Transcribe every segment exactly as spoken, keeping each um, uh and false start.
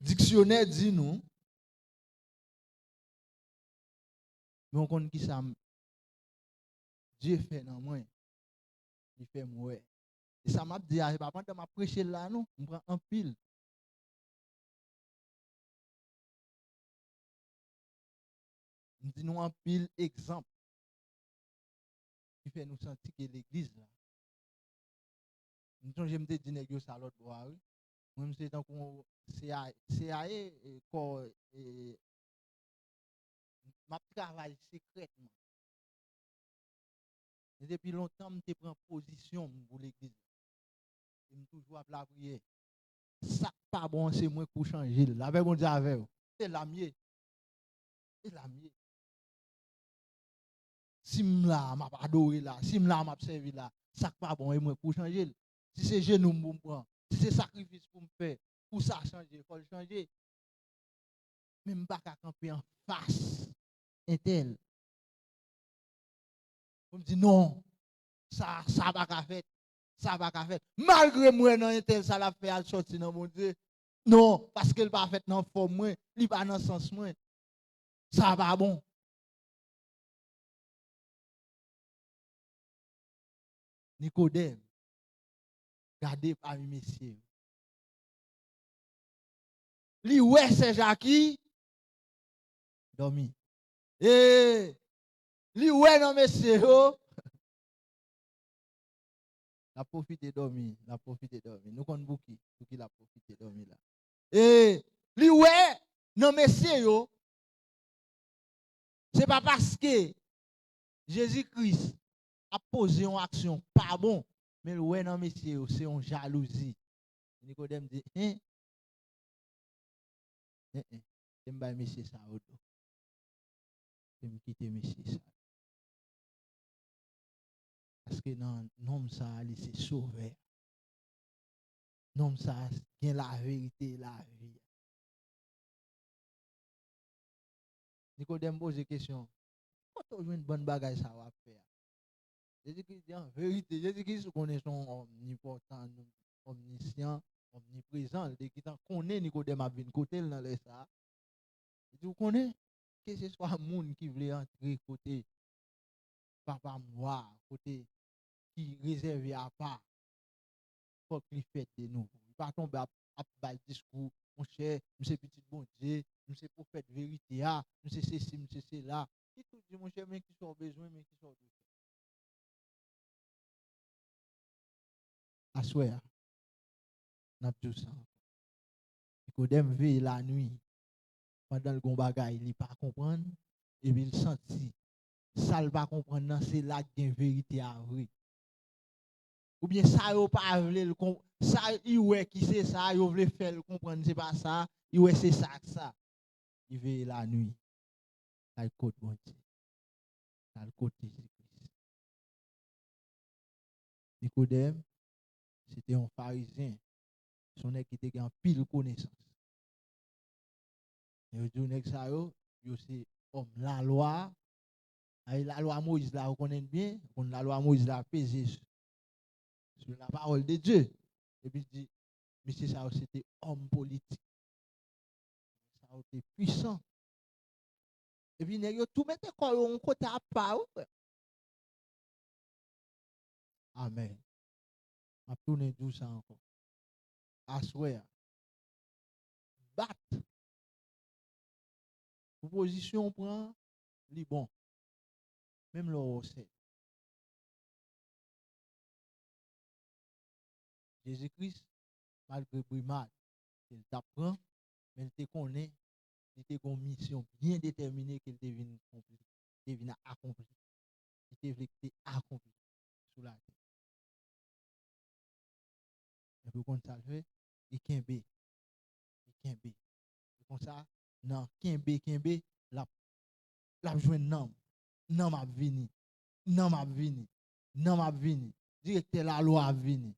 Diksyonè di nou, men w konn ki sa m, Dye fè nan mwen, li fè m wè. E sa m ap di a, se pa pandan m ap preche l la, non, m pran anpil. M di nou anpil egzanp ki fè nou santi ke legliz la. M sonje m te di nèg yo sa lòt bò a, wi. Mwen, m se tankou C I A, C I A, e, kò, e, m ap travay sekrètman. E depi lontan, m te pran pozisyon m pou legliz la. E m toujou ap lapriyè. Sa k pa bon an, se mwen k pou chanje l. Lapè Bondye avè w. Se la m ye. Se la m ye. Si m la, m ap adore la. Si m la, m ap sèvi la. Sa k pa bon, e mwen k pou chanje l. Si se jenou m pou m pran, si se sakrifis pou m fè, pou sa chanje, fò l chanje. Men m pa ka kanpe anfas entèl. Pou m di, "Non, sa, sa pa ka fèt, sa pa ka fèt." Malgre m wè nan entèl sa l ap fè a sòti nan Bondye. Non, paske l pa fèt nan fòm mwen, li pa nan sans mwen. Sa pa bon. Nikodèm, gade pami mesye yo. Li wè sè Jaki dòmi. E li wè nan mesye yo. L ap pwofite dòmi, l ap pwofite dòmi. Nou konn pouki, pouki l ap pwofite dòmi la. E li wè nan mesye yo, se pa paske Jezi Kris ap poze yon aksyon pa bon, men l wè nan mesye yo, se yon jalouzi. Nikodèm di, "Hen? Hen, hen. Ke m bay mesye sa yo do. Ke m kite mesye sa yo." Paske nan nonm sa a, li se sovè. Nonm sa a gen laverite e lavi. Nikodèm poze kesyon, "Kote w jwenn bann bagay sa w ap fè a?" Jezi Kris di, "An verite," Jezi Kris, ou konnen, se yon omnipotan, omnisyan, omniprezan. Li te gentan konnen Nikodèm ap vin kote l nan lè sa a. Li di, "Ou konnen, keseswa moun ki vle antre kote Papa m wa, kote ki rezève apa, fòk li fèt de nouvo." Li pa tonbe ap, ap bay diskou, "Monchè, m se pitit Bondye, m se pwofèt verite a, m se sesi, m se sela." Li tou di, "Monchè, men kisa w bezwen, men kisa w dwe fè." Aswè a, n ap di w sa ankò. Nikodèm veye lanwi pandan l gen yon bagay li pa konprann, epi l santi sa l pa konprann nan, se la k gen verite a vre. Oubyen sa yo pa vle l kon-, sa li wè ki se sa, yo vle fè l konprann se pa sa, li wè se sa ak sa. Li veye lanwi. L al kot Bondye. L al kot Jezi Kris. Nikodèm, se te yon farizyen. Se yon nèg ki te gen anpil konesans. Yo di w nèg sa yo, yo se òm lalwa. Ay, lalwa Moyiz la, ou konnen l byen, ou konn lalwa Moyiz la peze sou, sou la parole de Dieu. Epi l di, mesye sa yo se te òm politik. Sa yo te pwisan. Epi nèg yo tou mete kò yo yon kote apa, wi, frè. Amèn. M ap tounen di w sa ankò. Aswè a, bat pou pozisyon w pran, li bon. Menm lè w sèl. Jezi Kris, malgre brimad ke l t ap pran, men l te konnen li te gen yon misyon byen detèmine ke l te vin konpli, te vin akonpli. Li te vle ki te akonpli sou latè. Epi w konn sa l fè? Li kenbe. Li kenbe. E konsa, nan kenbe, kenbe, l ap, l ap jwenn nanm. Nanm ap vini. Nanm ap vini. Nanm ap vini. Direktè lalwa ap vini.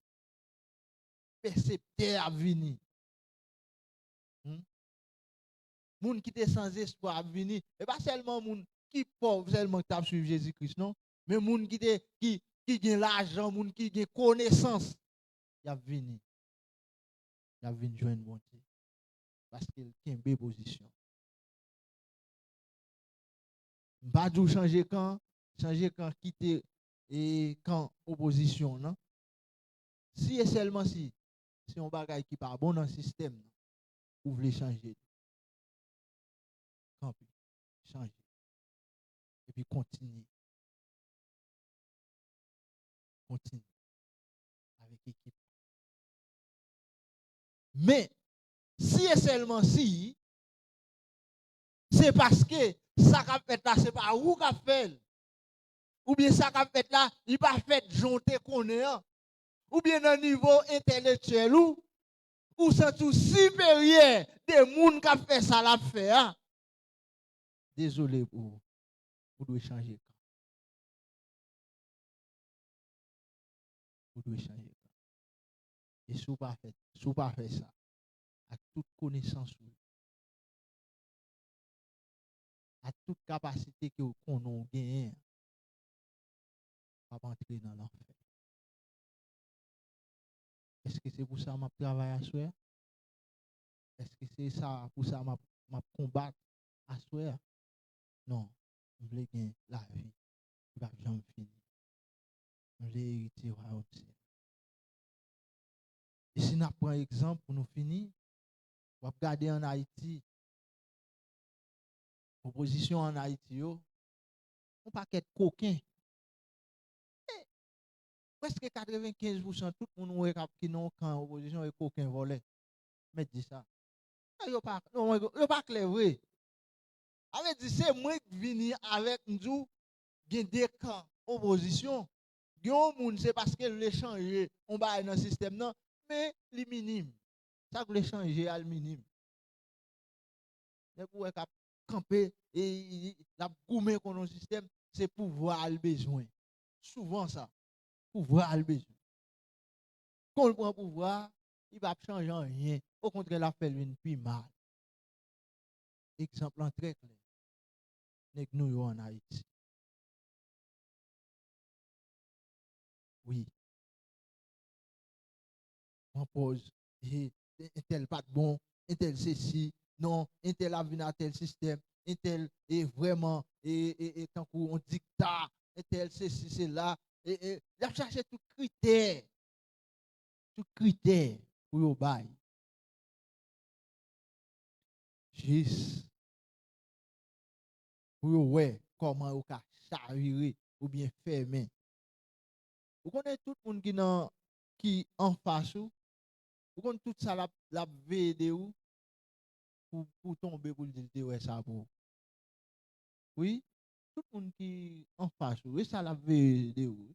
Pèseptè ap vini. Hmm? Moun ki te sanzespwa ap vini. E pa sèlman moun ki pòv sèlman ki t ap swiv Jezi Kris, non. Men moun ki te, ki, ki gen lajan, moun ki gen konesans, y ap vini. Y ap vin jwenn Bondye. paske l kenbe pozisyon. M pa di w chanje kan, chanje kan, kite, e, kan opozisyon w nan. Si e sèlman si se yon bagay ki pa bon nan sistèm nan, ou vle chanje li. Kanpe, chanje. Epi kontinye. Kontinye avèk ekip. Men, si e sèlman si, se paske sa k ap fèt la, se pa ou k ap fè l. Oubyen sa k ap fèt la, li pa fèt jan w te konnen an. Oubyen nan nivo entèlektyèl ou, ou santi w siperyè de moun k ap fè sa l ap fè a. Dezole pou ou. Ou dwe chanje kan. Ou dwe chanje kan. E si w pa fè, si w pa fè sa, ak tout konesans ou, ak tout kapasite ke w konnen w genyen, w ap antre nan lanfè. Èske se pou sa m ap travay aswè a? Èske se sa, pou sa m ap, m ap konbat aswè a? Non, m vle gen lavi ki p ap janm fini. M vle eritye wayòm syen. E si n ap pran egzanp pou nou fini, w ap gade ann Ayiti, opozisyon ann Ayiti yo, yon pakèt koken. E, prèske katrevenkenz pousan tout moun ou wè k ap, ki nan yon kan opozisyon e koken, vòlè. Mèt di sa. Nèg yo pa, yo, yo pa klè vre. Sa vle di, se mwen k vini avèk, m di w, gen de kan opozisyon. Gen yon moun, se paske l vle chanje yon bagay nan sistèm nan, men li minim. Sa k vle chanje a, l minim. Nèg ou wè k ap kanpe, e, e, e, l ap goumen kont yon sistèm, se pouvwa a l bezwen. Souvan sa, pouvwa a l bezwen. Kon l pran pouvwa a, li p ap chanje anyen. Okontrè, l ap fè l vin pi mal. Egzanp lan trè klè. Nèg nou yo ann Ayiti. Wi. Pran pòz, e, entèl pa t bon, entèl sesi, non, entèl ap vin a tèl sistèm, entèl e vrèman, e, e, e tankou yon dikta, entèl sesi, sela, e, e, y ap chache tout kritè, tout kritè pou yo bay. Jis pou yo wè kòman yo ka chavire oubyen fèmen. Ou konnen tout moun ki nan, ki anfas ou, ou konn tout sa l ap, l ap veye de ou pou, pou tonbe pou l di l te wè sa pou ou. Wi, tout moun ki anfas ou, e sa l ap veye de ou.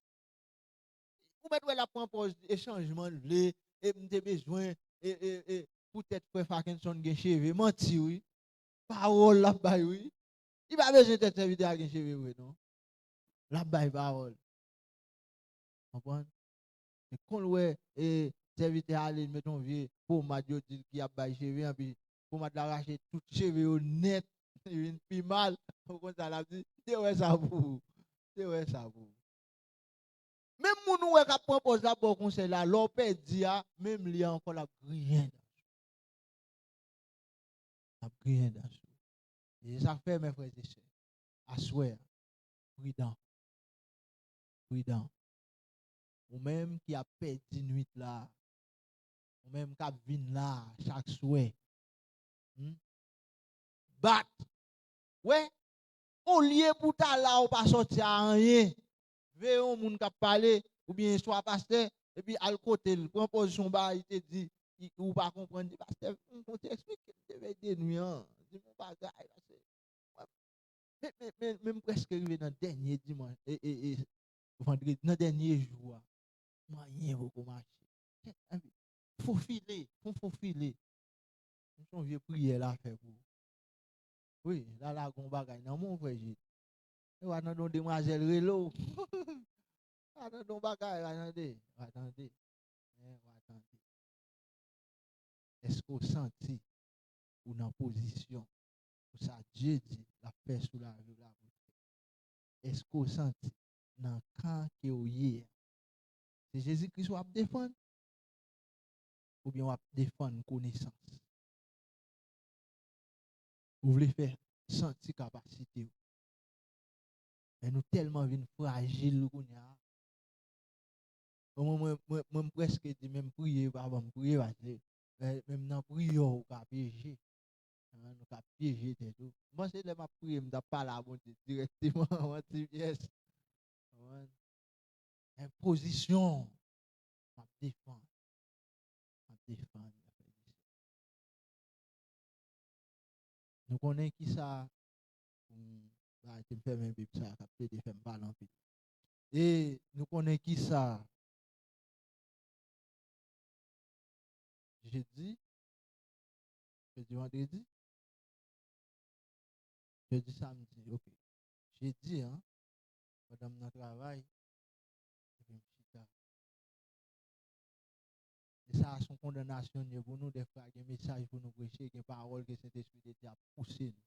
Ou mèt wè l ap pran pòz e chanjman l vle, e m te bezwen, e, e, e, poutèt frè Fakenson gen cheve, manti wi. Pawòl l ap bay wi. Li pa bezwen tèt sèvitè a gen cheve vre non. L ap bay pawòl. Konprann? Men kon l wè, e, sèvitè a ale, l met yon vye pomad, yo di l ki ap bay cheve, anpi pomad la rache tout cheve yo nèt, li vin pi mal. Ou konn sa l ap di? Te wè sa pou ou. Te wè sa pou ou. Menm moun ou wè k ap pran pòz la, ba w konsèy la, lè w pèdi a, menm li a ankò l ap griyen dan sou. L ap griyen dan sou. E se sa k fè, mè frè e sè, aswè a, pridan. Pridan. Ou menm ki ap pèdi nwit la, ou menm k ap vin la chak swè, hmm? Bat. Wè, olye pou w ta la ou pa sòti a anyen, veye yon moun k ap pale, oubyen swa pastè, epi al kote l, pran pòz se yon bagay li te di, ou pa konprann, di, "Pastè, m konn te eksplike m te veye de nwi an, di m yon bagay, pastè." Men, men, men, men m prèske rive nan dènye dimanch, e, e, e, vandredi, nan dènye jou a. Manyen poko mache. Fofile, fon fofile. M sonje priyè l a fè pou ou. Wi, l a lage yon bagay nan men w, frè Jid. E w a tande yon demwazèl rele w. W a tande yon bagay, w a tande, w a tande. Men w a tande. Èske w santi ou nan pozisyon pou sa Dye di l ap fè sou lavi w la pou l fè? Èske w santi nan kan ke w ye a, se Jezi Kris w ap defann? Oubyen w ap defann konesans? Ou vle fè santi kapasite w. Men nou tèlman vin frajil kounye a. Mwen, mwen, mwen, mwen, m prèske di, menm priye pa ban m priye, paske, eh, menm nan priyè, ou ka pyeje. Ah, nou ka pyeje tèt ou. M panse lè m ap priye, m t ap pale a Bondye dirèkteman, manti pyès. Konprann? Men pozisyon, m ap defann. M ap defann. Nou konnen ki sa, pou m arete m fèmen Bib sa k ap plede fè m pale anpil. E nou konnen ki sa, jedi, jedi, vandredi, jedi, samdi, ok. Jedi an, pandan m nan travay, epi m chita. E sa a se yon kondanasyon l ye pou nou. Dèfwa gen mesaj pou nou preche, gen pawòl ke Sentespri de Dye ap pouse nou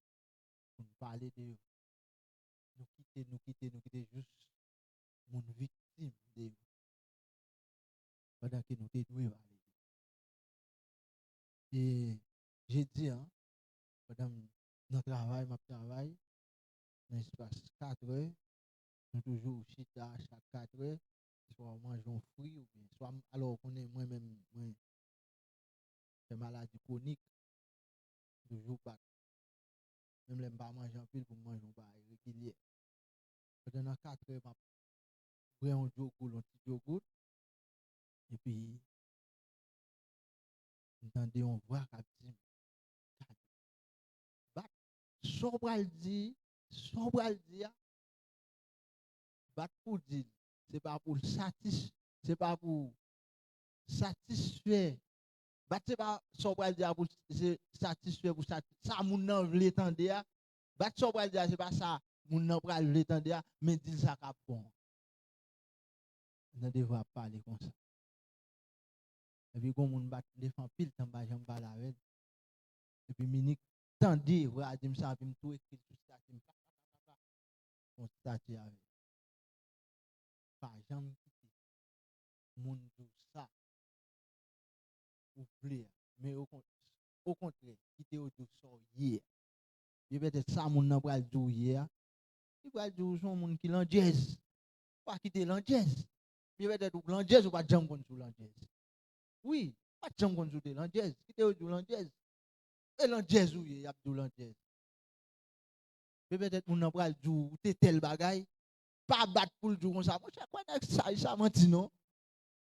pou nou pale de yo. Nou kite, nou kite, nou kite jis moun viktim de yo. Pandan ke nou te dwe pale de yo. E jedi an, pandan m nan travay, m ap travay, nan espas kat è, nou toujou chita chak kat è, swa w manje yon fri oubyen, swa m, alò, ou konnen mwen menm, mwen fè maladi kwonik, toujou bat. Menm lè m pa manje anpil pou m manje yon bagay regilyè. Pandan nan kat è, m ap bwè yon djogout, yon ti djogout, epi m tande yon vwa k ap di m, "Gade, bat, sa w pral di, sa w pral di a, bat pou di l, se pa pou l satis, se pa pou satisfè. Bat se pa sa w pral di a pou se satisfè, pou sati-, sa moun nan vle tande a. Bat sa w pral di a, se pa sa moun nan pral vle tande a, men di l sa k ap bon." Nan devwa ap pale konsa. Epi gon moun bat m defen anpil tan, m pa janm pale avè l. Epi m inik tande vwa a di m sa, epi m tou ekri l sou stati m. Pa, pa, pa, pa, pa. Yon stati avè l. Pa janm kite moun di w sa ou vle a. Men okon-, okontrè, kite yo di w sa w ye a. Byen petèt sa moun nan pral di w ye a, li pral di w se yon moun ki landjèz. Pa kite landjèz. Byen petèt ou landjèz, ou pa t janm konn sou landjèz. Wi, ou pa t janm konn sou te landjèz. Kite yo di w landjèz. E landjèz ou ye, y ap di w landjèz. Men petèt moun nan pral di w, ou te tèl bagay. Pa bat pou l di w konsa. Monchè, kwè nèg saj sa manti non.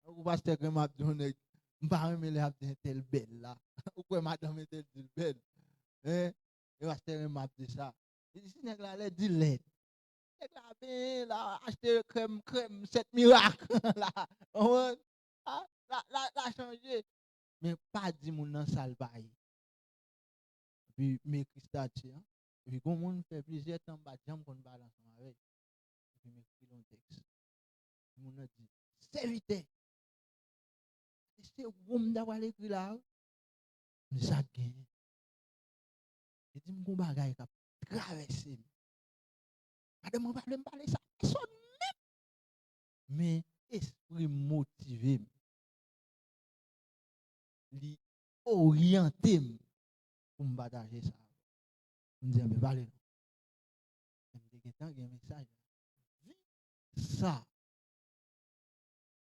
Tankou pastè Krèm ap di yon nèg, m pa renmen lè y ap di entèl bèl la. Ou kwè madanm entèl di l bèl? Hein? E pastè Krèm ap di sa. Li di, si nèg la lèd, di l lèd. Nèg la benyen la, achte krèm, krèm sèt mirak la. Konprann? Ah, la, la, la chanje. Men pa di moun nan sa l pa ye. Epi m ekri stati an. Epi gon moun fè plizyè tan m pa t janm konn pale ansanm avè l. Epi m ekri l yon tèks. Moun nan di, "Sèvitè, se ou m ta pral ekri la wi." M di, "Sa k genyen?" Li di m, "Gon bagay k ap travèse m. Madanm mwen pa vle m pale sa pèsòn menm. Men espri m motive m. Li oryante m pou m pataje sa avè w." M di, "Enben, pale non." M te gentan gen mesaj la. Di sa.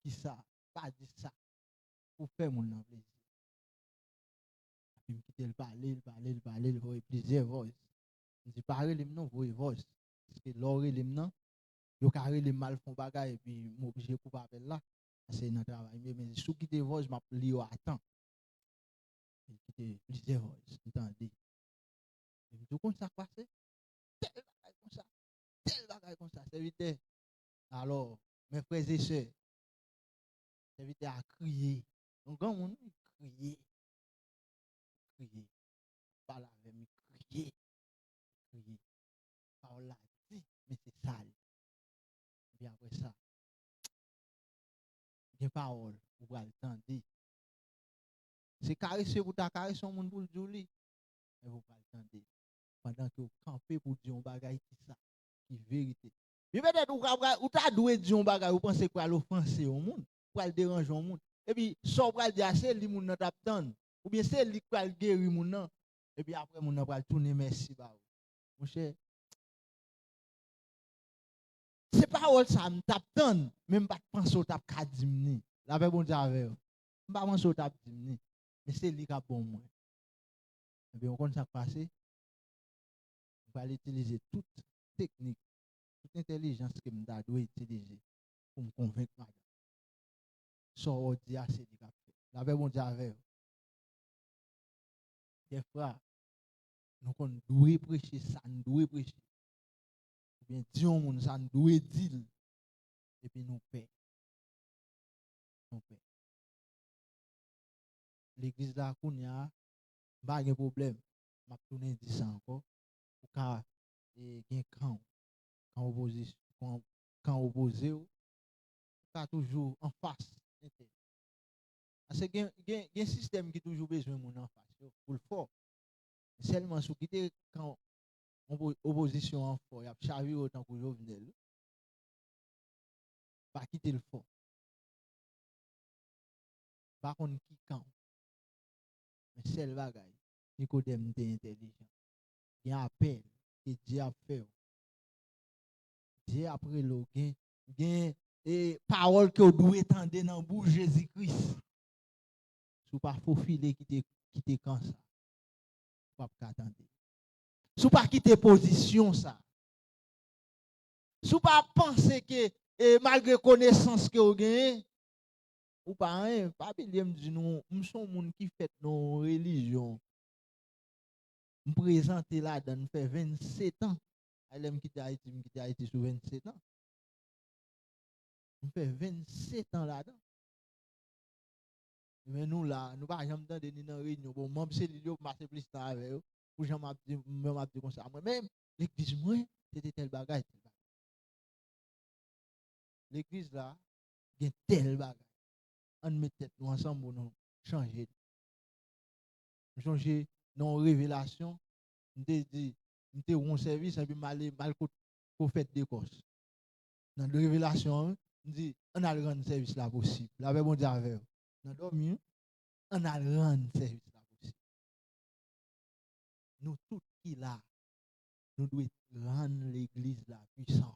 Kisa? Pa di sa. Pou fè moun nan plezi. Epi m kite l pale, l pale, l pale, l voye plizyè voice. M di, "Pa rele m non, voye voice." Paske lè w rele m nan, yo ka rele m al fè yon bagay, epi m oblije koupe apèl la. Se nan travay m ye, men si w kite voice, m ap li yo atan. Li kite plizyè voice, m tande. Epi m di, "Ou konn sa k pase? Tèl bagay konsa, tèl bagay konsa, sèvitè." Alò, mes frères et sœurs, sèvitè a kriye. Yon granmoun, wi, kriye. Kriye. Pale avè m, li kriye. Kriye. Pawòl la di, men se sa l ye. Epi apre sa, gen pawòl ou pral tande. Se karese pou ta karese yon moun pou l di w li. Men ou pral tande. Pandan ke w kanpe pou di yon bagay ki sa, ki verite. Men petèt ou ka pral, ou ta dwe di yon bagay ou panse k pral ofanse yon moun, pral deranje yon moun. Epi sa w pral di a se li moun nan t ap tann. Oubyen se li k pral geri moun nan. epi apre moun nan pral tounen mèsi ba ou. Monchè, se pawòl sa a m t ap tann, men m pa t panse w t ap ka di m li. Lapè Bondye avè w. M pa panse w t ap di m li, men se li k ap bon mwen. Ebyen, ou konn sa k pase? M pral itilize tout teknik, tout entèlijans ke m ta dwe itilize pou m konvenk madanm. Sa w di a, se li k ap fè. Lapè Bondye avè w. Dèfwa, nou konn dwe preche sa n dwe preche. Oubyen di yon moun sa n dwe di l. Epi nou pè. Nou pè. Legliz la kounye a, m pa gen pwoblèm. M ap tounen di sa ankò. Ou ka, e, gen kan w, kan opozisyon, kan, kan opoze w, ou ka toujou anfas entèl. Paske gen, gen, gen sistèm ki toujou bezwen moun anfas yo pou l fò. Sèlman si w kite kan opo-, opozisyon an fò, y ap chavire w tankou Jovenel. Pa kite l fò. Pa konn ki kan. Men sèl bagay, Nikodèm te entèlijan. Gen apèl ke Dye ap fè w. Dye ap rele w. Gen, gen, e, pawòl ke w dwe tande nan bouch Jezi Kris. Si w pa fofile kite, kite kan sa, ou p ap ka tande. Si w pa kite pozisyon sa, si w pa panse ke, e, malgre konesans ke w genyen, ou pa anyen, pa bliye m di nou, m se yon moun ki fèt nan yon relijyon. M prezante ladan l, m fè vennsetan. A, lè m kite Ayiti, m kite Ayiti sou vennsetan. M fè vennsetan ladan. Men nou la, nou pa janm tande ni nan reyinyon. Bon, manm selil yo, m pase plis tan avè yo. Pou jan m ap di, jan m ap di konsa. Mwen menm, legliz mwen, se te tèl bagay, tèl bagay. Legliz la, gen tèl bagay. Ann met tèt nou ansanm pou nou chanje. M sonje nan yon revelasyon, m te di, m te wè yon sèvis, epi m ale, m al kot pwofèt Dekòs. Nan revelasyon an, m di, ann al rann sèvis la posib. Lapè Bondye avè w. Nan dòmi, wi. Ann al rann sèvis la posib. Nou tout ki la, nou dwe rann legliz la pwisan.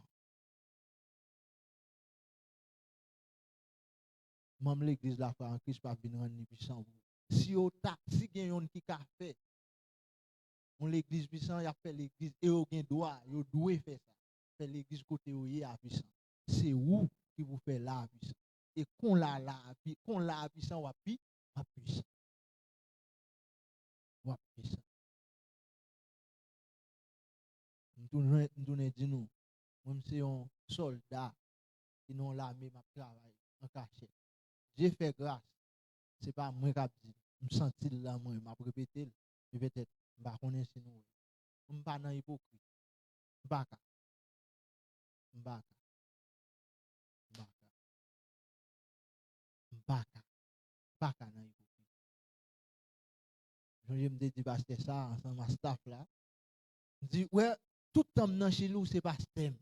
Manm legliz la, frè an Kris, pa vin rann li pwisan pou ou. Si yo ta, si gen yonn ki ka fè yon legliz pwisan, y ap fè legliz, e yo gen dwa, yo dwe fè sa. Fè legliz kote yo ye a pwisan. Se ou ki pou fè la a pwisan. E kon la, la a pi, kon la a pwisan, w ap pi, w ap pwisan. W ap pwisan. M tounen, m tounen di nou, mwen, m se yon sòlda ki nan yon lame, m ap travay an kachèt. Dye fè gras, se pa mwen k ap di l, m santi l nan mwen, m ap repete l, e petèt, m pa konnen si nou wè. M pa nan ipokrit. M pa ka. M pa ka. M pa ka. M pa ka. M pa ka nan ipokrit. Sonje m te di pastè sa ansanm ak staff la. M di, wè, tout tan m nan Chili, ou se pastè m.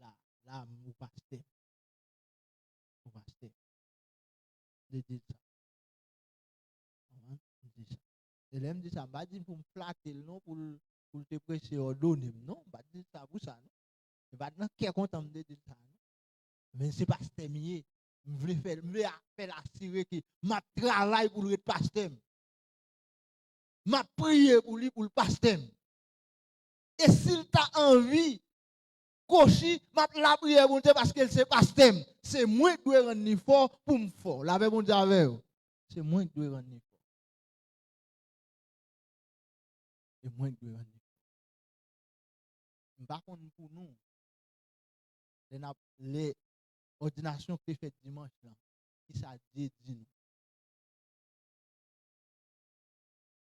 La, la, m ou pastè m. Ou pastè m. M te di l sa. Konprann? M di sa. E lè m di sa, m pa di l pou m flate l non, pou l, pou l te prese òdone m non. M pa t di l sa pou sa non. Se pa t nan kè kontan m te di l sa non. Men se pastè m ye. M vle fè, m vle a-, fè l asire ke m ap travay pou l ret pastè m. M ap priye pou li, pou l pastè m. E si l ta anvi kochi, m ap lapriyè Bondye paske l se pastè m. Se mwen k dwe rann li fò pou m fò. Lapè Bondye avè w. Se mwen k dwe rann li fò. Se mwen k dwe rann li fò. M pa konn pou nou. Lè n ap, lè òdinasyon k te fèt dimanch lan, kisa Dye di nou?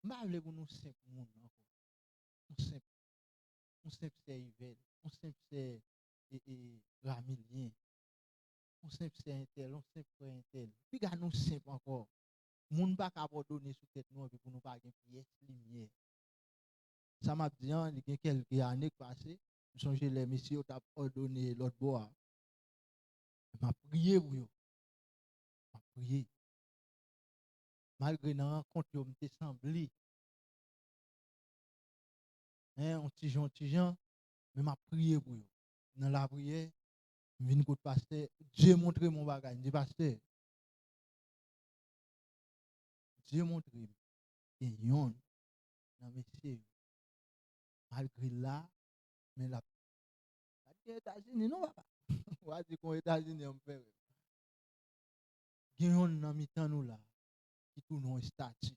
M pa vle pou nou senp moun ankò. Yon senp, yon senp sè Ivèl, yon senp sè, e, e, Ramilyen, yon senp sè entèl, yon senp frè entèl. Piga nou senp ankò. Moun pa ka abandone sou tèt nou epi pou nou pa gen pyès limyè. Sa m ap di an, li gen kèlke ane k pase. M sonje lè mesye yo t ap òdone lòt bò a. M ap priye pou yo. M ap priye. Malgre nan rankont yo, m te sanble Hein, yon ti jan, yon ti jan. Men m ap priye pou yo. Nan lapriyè, m vin kot pastè. Dye montre m yon bagay. M di, pastè, Dye montre m gen yonn nan mesye yo, malgre l la, men l ap, pa t gen Etazini non, papa. Ou a di kon Etazini an m fè rèv. Gen yonn nan mitan nou la ki tounen yon estati.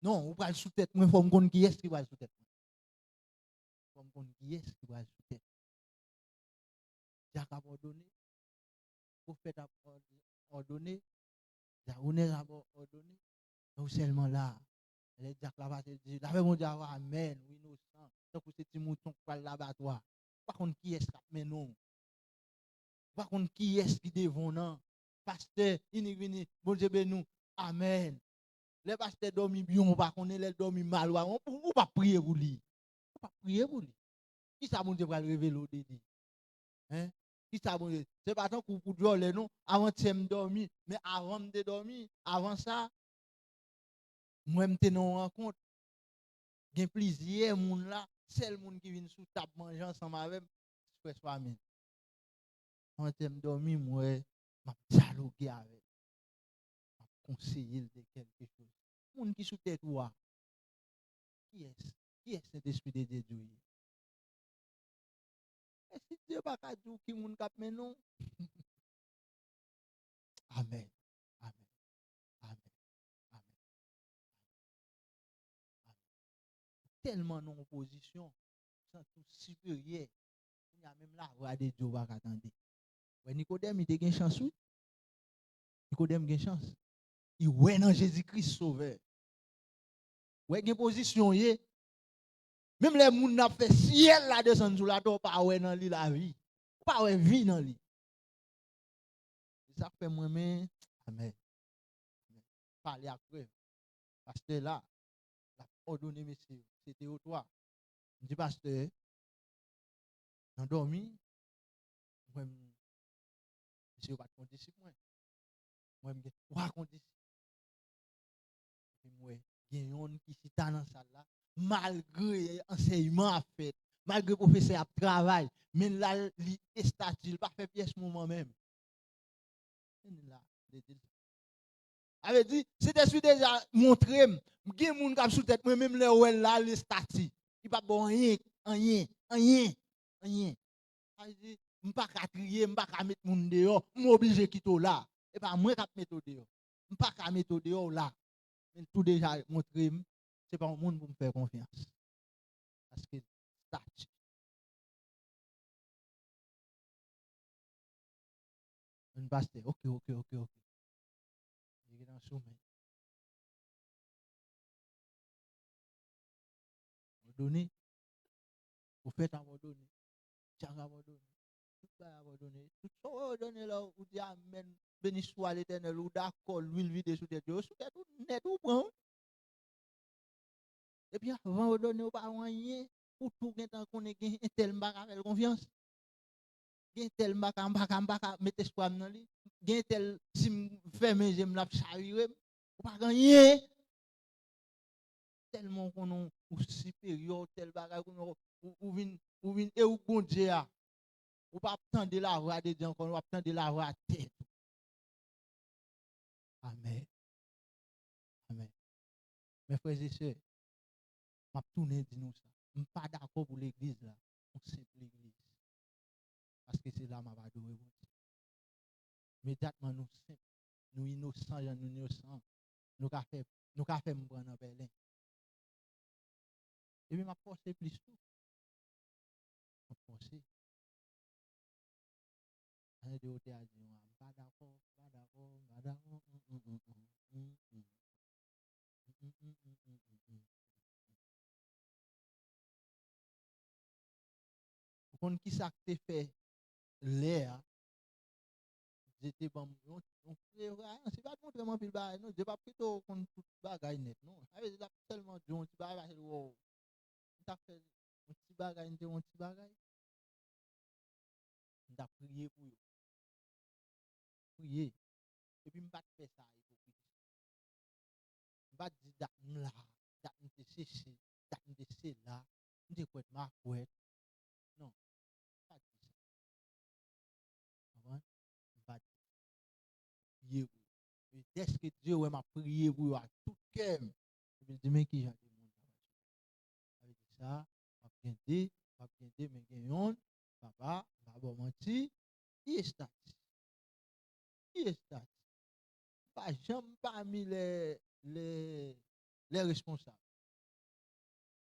Non, ou pral sou tèt mwen, fò m konn kiyès ki pral sou tèt mwen. Fò m konn kiyès ki pral sou tèt mwen. Dyak ap òdone, pwofèt ap òd-, òdone, dyakonès ap òdone, men ou sèlman la. Lè dyak la pase, l di, lapè Bondye avè w, amèn, ou inosan, tankou se ti mouton k pral labatwa. Ou pa konn kiyès k ap mennen w. Ou pa konn kiyès ki devan w nan. Pastè, inik vini, Bondye beni w. Amèn. Lè pastè dòmi byen, ou pa konnen, lè l dòmi mal, ou pa, ou, ou pa priye pou li. Ou pa priye pou li. Kisa Bondye pral revele w de li? Hein? Kisa Bondye? Se pa tankou pou dyòlè non. Avantyè m dòmi, men avan m te dòmi, avan sa, mwen m te nan yon rankont. Gen plizyè moun la, sèl moun ki vin sou tab manje ansanm avè m, se frè Swamin. Avantyè m dòmi, m wè, m ap dyaloge avè l. M ap konseye l de kèlke choz. Moun ki sou tèt ou a, kiyès? Kiyès Sentespri de Dye di w ye? E si Dye pa ka di w ki moun k ap mennen w? Amèn. Amèn. Amèn. Amèn. Amèn. Ou tèlman nan yon pozisyon, ou santi w siperyè. Kounye a menm lavwa de Dye ou pa ka tande. Wè Nikodèm, li te gen chans, wi. Nikodèm gen chans. Li wè nan Jezi Kris Sovè. Wè gen pozisyon w ye. Menm lè moun nan ap fè syèl la desann sou latè, ou pa wè nan li lavi. Ou pa wè vi nan li. Se sa k fè m renmen, amèn. Pale ak frè. Pastè la, l ap òdone mesye yo. Se te yo twa. M di pastè, nan dòmi, m wè m, mesye yo pa t kondisip mwen. M wè m gen twa kondisip. Epi m wè gen yonn ki chita nan sal la, malgre ansèyman ap fèt, malgre pwofesè ap travay, men l al li estati, li pa fè pyès mouvman menm. Men la, li di l sa. Sa vle di, Sentespri deja montre m, gen moun k ap sou tèt mwen, menm lè w wè l la, l estati. Li p ap ba w anyen, anyen, anyen, anyen. Sa vle di, m pa ka triye, m pa ka met moun deyò, m oblije kite w la. E pa mwen k ap mete w deyò. M pa ka mete w deyò, w la. Men l tou deja montre m, se pa yon moun pou m fè konfyans. Paske l estati. Yon pastè, oke, oke, oke, oke. Li gentan sou men. Òdone. Pwofèt ap òdone. Dyak ap òdone. Tout bagay ap òdone. Tout sa w òdone la, ou di amèn. Beni swa Letènèl, ou dakò, lwil vide sou tèt yo. Sou tèt ou nèt, ou pran. Epi avan yo done w pa wè anyen, ou tou gentan konnen gen entèl m pa ka fè l konfyans. Gen entèl m pa ka, m pa ka, m pa ka met espwa m nan li. Gen entèl, si m fèmen je m, l ap chavire m. Ou pa gen anyen. Tèlman w konnen w siperyè, w tèl bagay, konnen w, ou, ou vin, ou vin, e ou k Bondye a. Ou p ap tande lavwa de Dye ankò, ou ap tande lavwa tèt ou. Amèn. Amèn. Men frè e sè, m ap tounen di nou sa. M pa dakò pou legliz la, yon senp legliz. Paske se la m ap adore Bondye. Imedyatman nou senp, nou inosan jan nou inosan, nou ka fè, nou ka fè m pran nan pèlen. Epi m ap fòse plis tou. M ap fòse. Jan de otè a di nou a, m pa dakò, m pa dakò, m pa dakò. Ou konn ki sa k te fè lè a? Dye te ban m yon, yon prevayan. Se pa t montre m anpil bagay, non. Dye p ap kite w konn tout bagay nèt, non. Sa vle di, l ap sèlman di w yon ti bagay, pase l wè w. M t ap fè yon ti bagay, m te yon ti bagay. M t ap priye pou yo. Priye. Epi m pa t fè sa ipokrit. M pa t di dat m la, dat m te sesi, dat m te sela. M te kwè t makwèt. Non, m pa t di sa. Konprann? M pa t di sa. Priye pou yo. E dèske Dye wè m ap priye pou yo ak tout kè m, epi l di, men ki jan de moun sa va soti. Sa vle di sa, w ap gen de, w ap gen de, men gen yonn, papa, m pa ba w manti, ki estati? Ki estati? M pa janm pami lè, lè, lè responsab.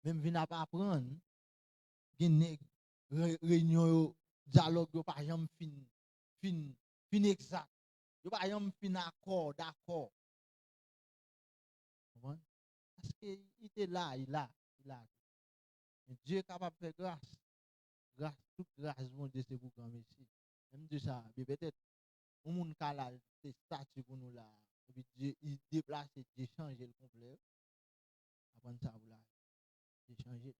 Men m vin ap aprann, gen nèg, re- reyinyon yo, dyalòg yo pa janm fin, fin, fin egzak. Yo pa janm fin akò, dakò. Konprann? Paske li te la, li la, li la. Men Dye kapab fè gras. Gras, tout gras Bondye se pou granmesi. Menm di sa, byen petèt, yon moun ka la, se estati pou nou la, epi Dye, li deplase, Dye chanje l konplè. Aprann sa pou la. Dye chanje l.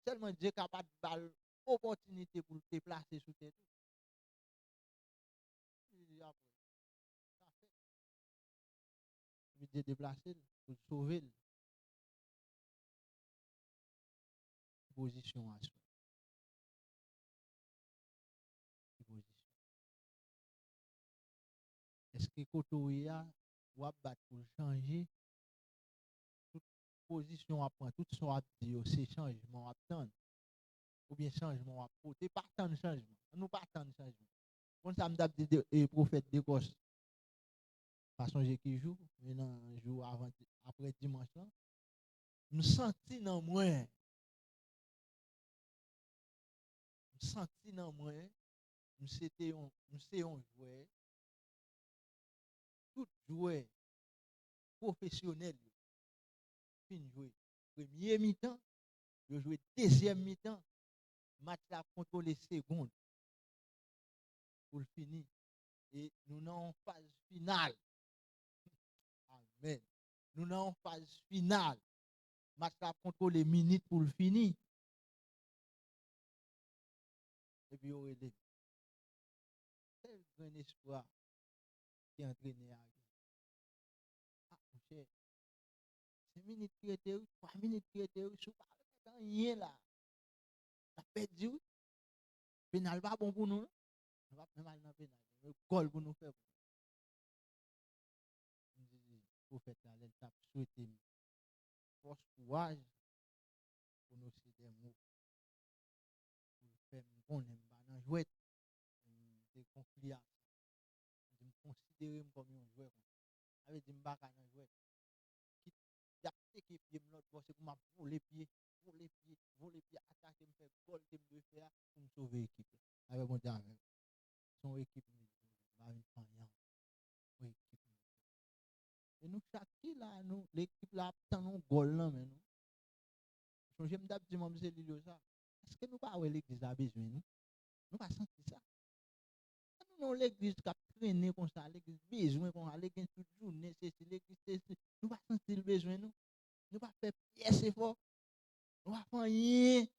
Sèlman Dye ka pa t ba l opòtinite pou l deplase sou tè tou. Li di apre, sa fèt. Epi Dye deplase l pou l sove l. Ki pozisyon w aswè? Ki pozisyon? Èske kote w ye a, w ap bat pou l chanje? Tout pozisyon w ap pran, tout sa w ap di yo, se chanjman w ap tann. Oubyen chanjman w ap pote, pa tann chanjman. Ann nou pa tann chanjman. Konn sa m t ap di de, e, pwofèt Dekòs. Pa sonje ki jou, men nan jou avan, apre dimanch lan, m santi nan mwen, m santi nan mwen, m se te yon, m se yon jwè, tout jwè pwofesyonèl yo fin jwe premye mitan, yo jwe dezyèm mitan, match la ap kontwole segonn pou l fini. E nou nan yon faz final. Amèn. Nou nan yon faz final. Match la ap kontwole minit pou l fini. Epi yo rele m. Sèl grenn espwa ke antrenè a gen. A, monchè, senk minit ki rete wi, twa minit ki rete wi, si w pa remèt anyen la, n ap pèdi wi. Penal pa bon pou nou, non. Nou p ap menm al nan penal. Se gòl pou nou fè pou nou. M di pwofèt la, lè l t ap swete m fòs, kouraj, pwononse de mo pou l fè m konnen m pa nan jwèt. M te konfli ak sa. M di m konsidere m kòm yon jwè konsa. Sa vle di m pa ka nan jwèt. Kit y ap teke pye m lòt bò, se pou m ap vole pye, vole pye, vole pye, atake m, fè gòl ke m dwe fè a pou m sove ekip la. Avè Bondye avè m. Se yon ekip m vin jwe, m pa vin fè anyen ankò. Yon ekip m vin jwe. E nou chak ki la, nou, lekip la ap tann yon gòl nan men nou. Sonje m t ap di manm selil yo sa. Èske nou pa wè legliz la bezwen nou? Nou pa santi sa? An nou nan yon legliz k ap trennen konsa, legliz bezwen konsa, legliz tout jounen, sesi, legliz sesi. Nou pa santi l bezwen nou? Nou pa fè pyès efò? Nou pa fè anyen?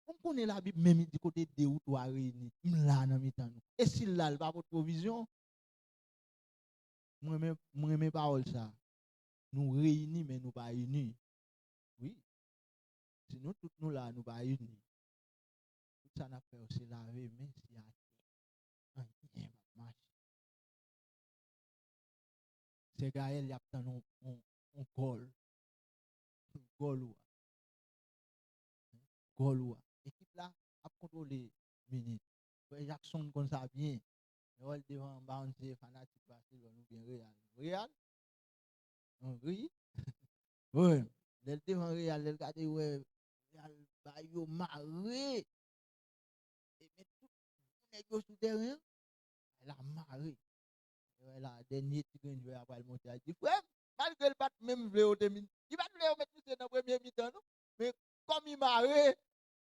Ou konnen Labib menm li di kote de ou twa reyini, m la nan mitan nou. E si l la, l pa pot pwovizyon? M renmen, m renmen pawòl sa. Nou reyini, men nou pa ini. Wi. Si nou tout nou la, nou pa ini, tout sa n ap fè yo se lave men, se atè. Anyen p ap mache. Sè Gayèl, y ap tann on, on, on gòl. Gòl ou a. Gòl ou a. Ekip la ap kontwole minit. Frè Jackson konn sa byen. Lè w wè l devan, m pa konn si se fanatik Barcelone oubyen Real. Real? Henry? Wi. Lè l devan Real, lè l gade, wè Real ba yo mare. E met tout nèg yo sou tèren an. L a mare. Wè la, dènye ti grenn jwè a pral monte a di, frè m, malgre l pa t menm vle yo te min-, li pa t vle yo met misye nan premye mitan, non. Men kòm li mare,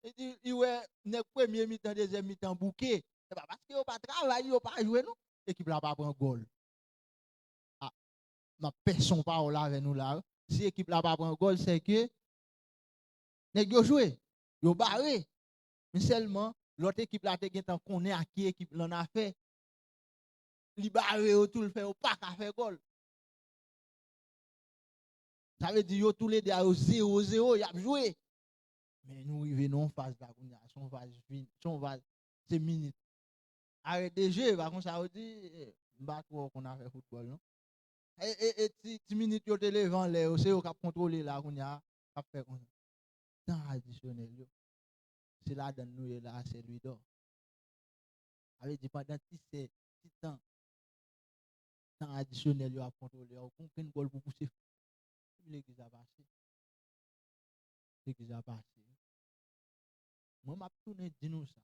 li di, li wè nèg premye mitan, dezyèm mitan bouke. Se pa paske yo pa travay, yo pa jwe, non. Ekip la pa pran gòl. A, m ap pèse yon pawòl avè nou la, wi. Si ekip la pa pran gòl, se ke nèg yo jwe, yo bare. Men sèlman, lòt ekip la te gentan konnen a ki ekip l annafè. Li bare yo tou, l fè yo pa ka fè gòl. Sa vle di yo toulede a yo zewo zewo, y ap jwe. Men nou rive nan yon faz la kounye a, se yon faz vin, se yon faz, se minit. Arrêt de jeu, pa konsa yo di, eh, m pa twò konn afè foutbòl, non. E, e, e ti, ti minit yo te leve anlè yo, se yo k ap kontwole la kounye a, k ap fè konsa. Tan adisyonèl yo, se ladan l nou ye la, se Louis d'Or. Sa vle di pandan ti sè, ti tan, tan adisyonèl yo ap kontwole a, okenn gòl pou pouse. Legliz la pase. Legliz la pase. Mwen, m ap tounen di nou sa.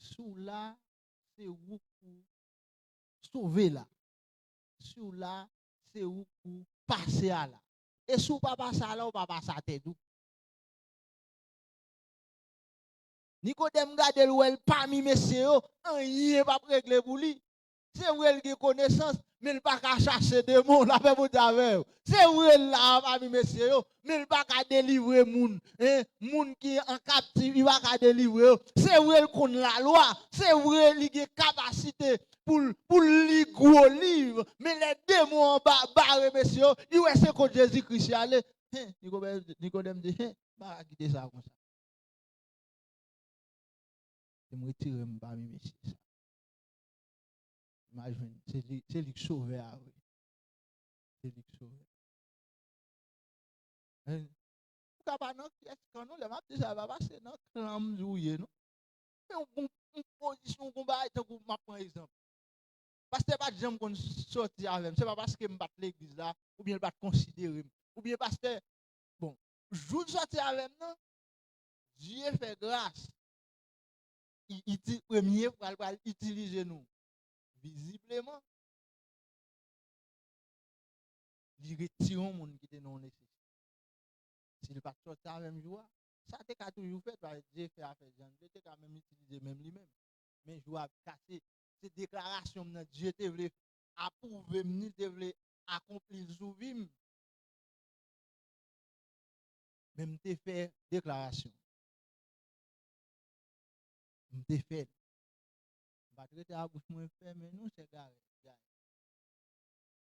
Si w la, se ou k pou sove la. Si w la, se ou k pou pase a la. E si w pa pase a la, ou pa pase a tèt ou. Nikodèm gade l, wè l pami mesye yo, anyen p ap regle pou li. Se vre l gen konesans, men l pa ka chase demon, lapè Bondye avè w. Se vre l la pami mesye yo, men l pa ka delivre moun, en, moun ki an kaptif, li pa ka delivre yo. Se vre l konn lalwa, se vre li gen kapasite pou l, pou l li gwo liv, men lè demon an ba-, bare mesye yo, li wè se kot Jezi Kris y ale. En, Nikodèm, Nikodèm di, en, m pa ka kite sa konsa. Se m retire m pami mesye sa. M a jwenn, se li, se li k sovè a vre. Se li k sovè. En, ou ka pa nan kyès kan non, lè m ap di sa, pa paske nan klan m di w ye non. Men yon, yon, yon pozisyon, yon bagay tankou m ap pran egzanp. Pastè pa t janm konn sòti avè m. Se pa paske m pa t legliz la, oubyen l pa t konsidere m. Oubyen pastè, bon, jou l sòti avè m nan, Dye fè gras. I, iti-, premye fwa l pral itilize nou. Vizibleman, li retire yon moun ki te nan yon nesesite. Si l pa t sòti avè m jou a, sa te ka toujou fèt, paske Dye fè afè jan l vle, te ka menm itilize menm li menm. Men jou a kase, se deklarasyon m nan Dye te vle apwouve m, ni te vle akonpli l sou vi m. Men m te fè deklarasyon. M te fè l. M pa t rete a bouch mwen fèmen non, chè Garèt, Garèt.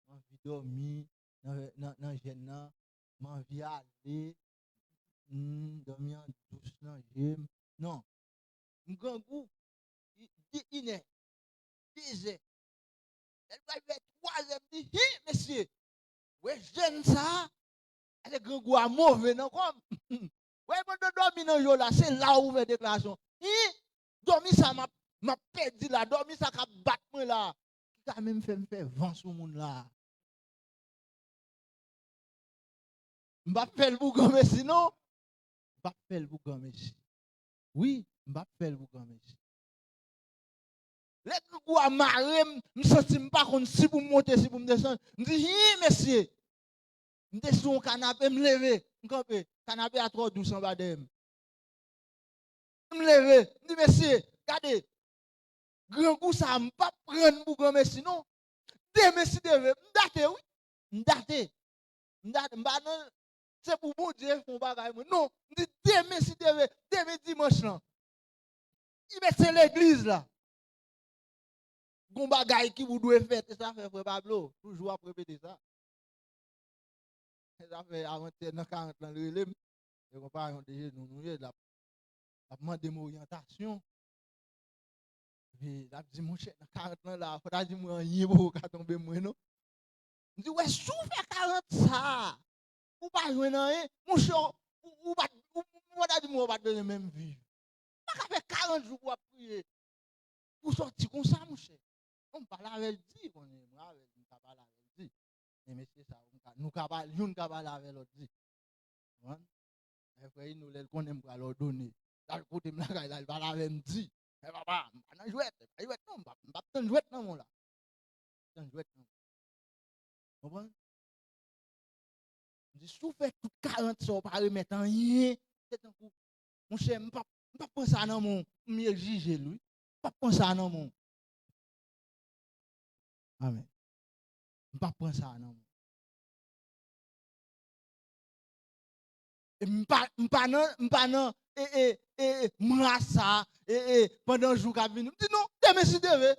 M anvi dòmi nan, nan, nan jèn nan. M anvi ale. Hmm, dòmi an dous nan je m. Non. M grangou. I, di inè. Dezè. Lè l pral fè twazè, m di, hi, mesye. Wè jèn sa a, se grangou a move nan kò m. Wè, pandan dòmi nan je w la, se la ou fè deklarasyon. Hi, dòmi sa m ap, m ap pèdi la, dòmi sa k ap bat mwen la, ki ka menm fè m fè van sou moun la. M p ap fè l pou granmesi, non. M p ap fè l pou granmesi. Wi, m p ap fè l pou granmesi. Lè grangou a mare m, m santi m pa konn si pou m monte, si pou m desann. M di, hi, mesye! M te sou yon kanape, m leve, m kanpe. Kanape a twò dous anba dèyè m. M leve, m di, mesye, gade, grangou sa a, m p ap pran l pou granmesi, non. Demen, si Dye vle, m date, wi. M date. M date, m pa nan, se pou Bondye fè yon bagay, mwen. Non, m di, demen, si Dye vle, demen dimanch lan. Li mete legliz la. Gon bagay ki pou dwe fèt, e sa fè frè Pablo toujou ap repete sa. E sa fè avantyè nan karant lan, li rele m. E konpayon de jenou nou ye, l ap, l ap mande m oryantasyon. Epi l ap di, monchè, nan karant lan la, fò ta di mwen anyen poko ka tonbe mwen, non. M di, wè, si w fè karant sa a, ou pa jwenn anyen, monchè, ou, ou, ou pa, ou, ou pa ta di mwen ou pa t bezwen menm viv. Ou pa ka fè karant jou pou w ap priye pou w sòti konsa, monchè. Non, m pale avè l di, konnen, mwen avè l, m ka pale avè l di. Men mesye sa yo, m ka, nou ka pale, youn ka pale avè lòt di. Konprann? Men frè Ino, lè l konnen m pral òdone, l al kote m lakay la, l pale avè m di. Men papa, m pa nan jwèt, se pa jwèt non, m p ap, m p ap tann jwèt nan men w la. Tann jwèt nan men w. Konprann? M di, si w fè tout karant sa, w pa remèt anyen, se tankou, monchè, m p ap, m p ap pran sa nan men w, m ye jije l, wi. M p ap pran sa nan men w. Amèn. M p ap pran sa nan men w. E m pa, m pa nan, m pa nan, e, e, e, e, mwa sa, e, e, pandan jou k ap vini. M di, non, demen si Dye vle.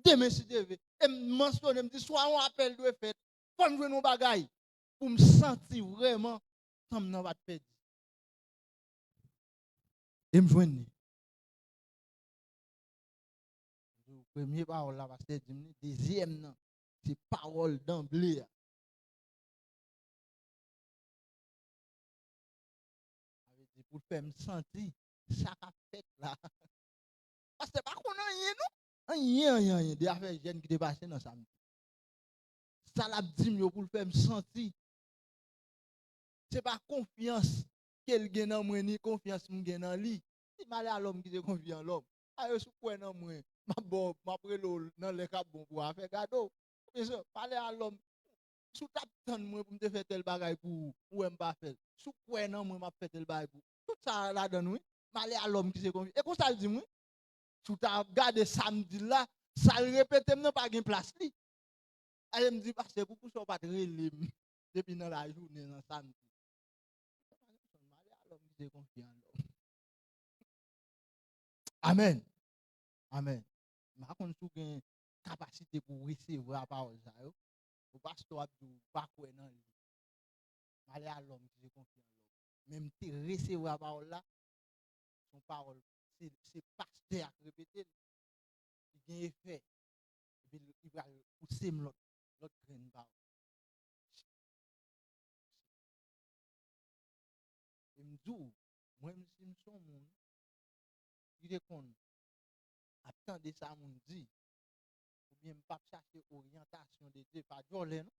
Demen si Dye vle. E m mansyone, m di, swa yon apèl dwe fèt, fò m jwenn yon bagay pou m santi vrèman tan m nan pa t pèdi. E m jwenn li. Premye pawòl la, pastè di m li, dezyèm nan, se pawòl danble a. Sa vle di pou l fè m santi sa k ap fèt la. Pastè pa konn anyen, non. Anyen, anyen, anyen de afè jèn ki te pase nan samdi. Sa l ap di m yo pou l fè m santi. Se pa konfyans ke l gen nan mwen, ni konfyans m gen nan li. Si malè a lòm ki te konfye an lòm. A yo sou kwè nan mwen, m ap ba w, m ap rele w nan lè k ap bon pou w a fè gade w. Mezanmi, malè a lòm. Si w t ap tann mwen pou m te fè tèl bagay pou ou, ou wè m pa fè l. Si w kwè nan mwen, m ap fè tèl bagay pou ou. Tout sa ladan l, wi. Malè a lòm ki se konfye. E konsa l di m, wi. Si w ta gade sa m di l la, sa l repete m nan pa gen plas li. Ale m di, pastè, poukisa w pa t rele m depi nan lajounen nan samdi? Malè a lòm ki se konfye an lòm. Amèn. Amèn. M pa konn si w gen kapasite pou w resevwa pawòl sa yo. Ou pastè w ap di w pa kwè nan li. Malè a lòm ki se konfye an lòm. Men m te resevwa pawòl la. Se yon pawòl, se, se pastè a k repete l. Li gen efè. Epi li pral pouse m lòt, lòt grenn pawòl. E m di w, mwen menm si m se yon moun ki te konn ap tande sa moun di, oubyen m p ap chache oryantasyon de Dye, pa djòlè non.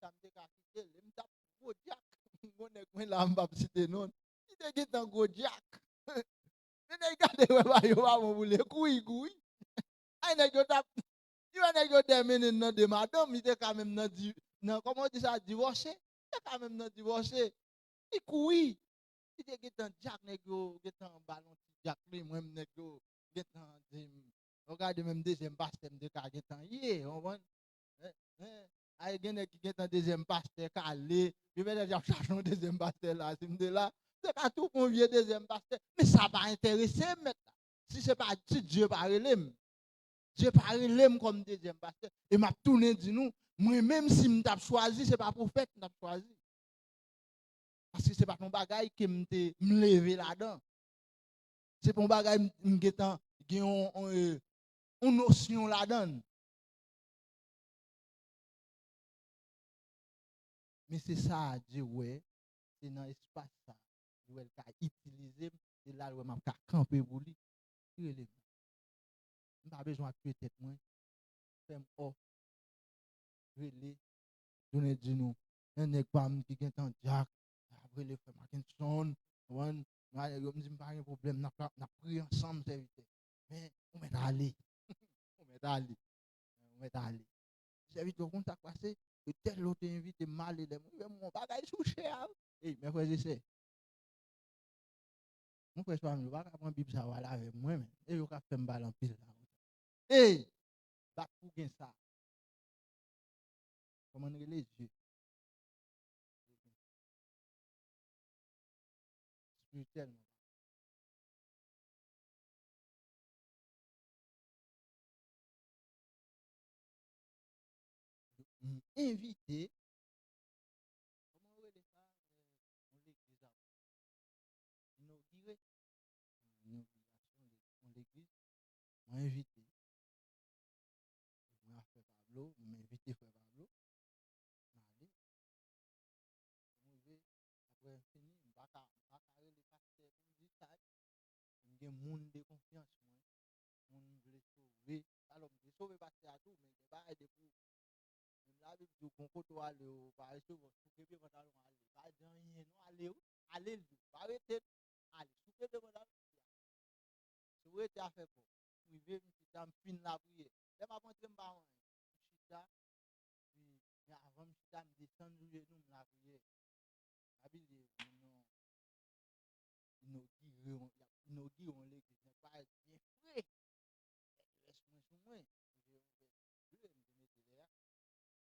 Sa m te ka kite l, e m t ap gwo dyak. Gon nèg mwen la, m p ap site non l. Li te gentan gwo dyak. Men nèg gade wè pa yo pa bon pou li, kouri, kouri. Ay, nèg yo t ap, li wè nèg yo dèyè mennen l nan de madanm, li te ka menm nan di, nan, kòman yo di sa, divòse? Li te ka menm nan divòse. Li kouri. Li te gentan dyak, nèg yo gentan ba l yon ti dyak li, mwen menm nèg yo gentan di m, yo gade menm dezyèm pastè m te ka gentan ye, w konprann? Hein, hein. Ay, gen nèg ki gentan dezyèm pastè k ale, yo pètèt y ap chache yon dezyèm pastè la, si m te la, m te ka tou pran yon vye dezyèm pastè, men sa pa enterese m, mèt la. Si se pa, si Dye pa rele m, Dye pa rele m kòm dezyèm pastè, e m ap tounen di nou, mwen menm si m t ap chwazi, se pa pwofèt m t ap chwazi. Paske se pa t yon bagay ke m te, m leve ladan. Se pa yon bagay m, m gentan gen yon, yon, eh, yon nosyon ladan l. Men se sa Dye wè, se nan espas sa, li wè l ka itilize m, se la l wè m ap ka kanpe pou li, li rele m. M pa bezwen ap tiye tèt mwen, fè m ò, rele, tounen di nou, yon nèg pa m ki gentan dyak, ap rele frè Mackenson, konprann? Mwen, yo m di m pa gen pwoblèm, n ap, n ap priye ansanm, sèvitè. Men, ou mèt ale. Ou mèt ale. Ou mèt ale. Sèvitè, ou konn sa k pase? E tèl lè w te envite m ale, lè mwen rive, m wè yon bagay sou chè a. Ey, mè frè e sè. Mon frè Swami, ou pa ka pran Bib sa yo ale avè mwen, men. E yo ka fè m pale anpil la. Ey! Bat pou gen sa. Kòman n rele? Dye. Espirityèlman. M envite, kòman yo rele sa, yon legliz ap inogire, yon inogiration, yon legliz, mwen envite. Mwen ak frè Pablo, mwen envite frè Pablo. Mwen ale. Mwen rive, apre m fini, m pa ka, m pa ka rele pastè pou m di sa. M gen moun de konfyans mwen. Moun m vle sove. Alò, m vle sove pastè a tou, men gen bagay depi w, menm Labib di w, gon kote w ale, w pa resevwa, souke pye pantalon w ale. Pa di anyen non, ale wi. Ale l di w. Pa rete non. Ale, souke pye pantalon w. Si w rete afè kò w. M rive, m chita, m fin lapriyè. Lè m ap antre, m pa wè anyen. M chita, epi, men avan m chita, m desann sou jenou, m lapriyè. Pa bliye, moun nan inogire yon, y ap inogire yon legliz, nèg parèt byen fre. Mèt vès mwen sou mwen, m te yon vès ble, m te mete lè a.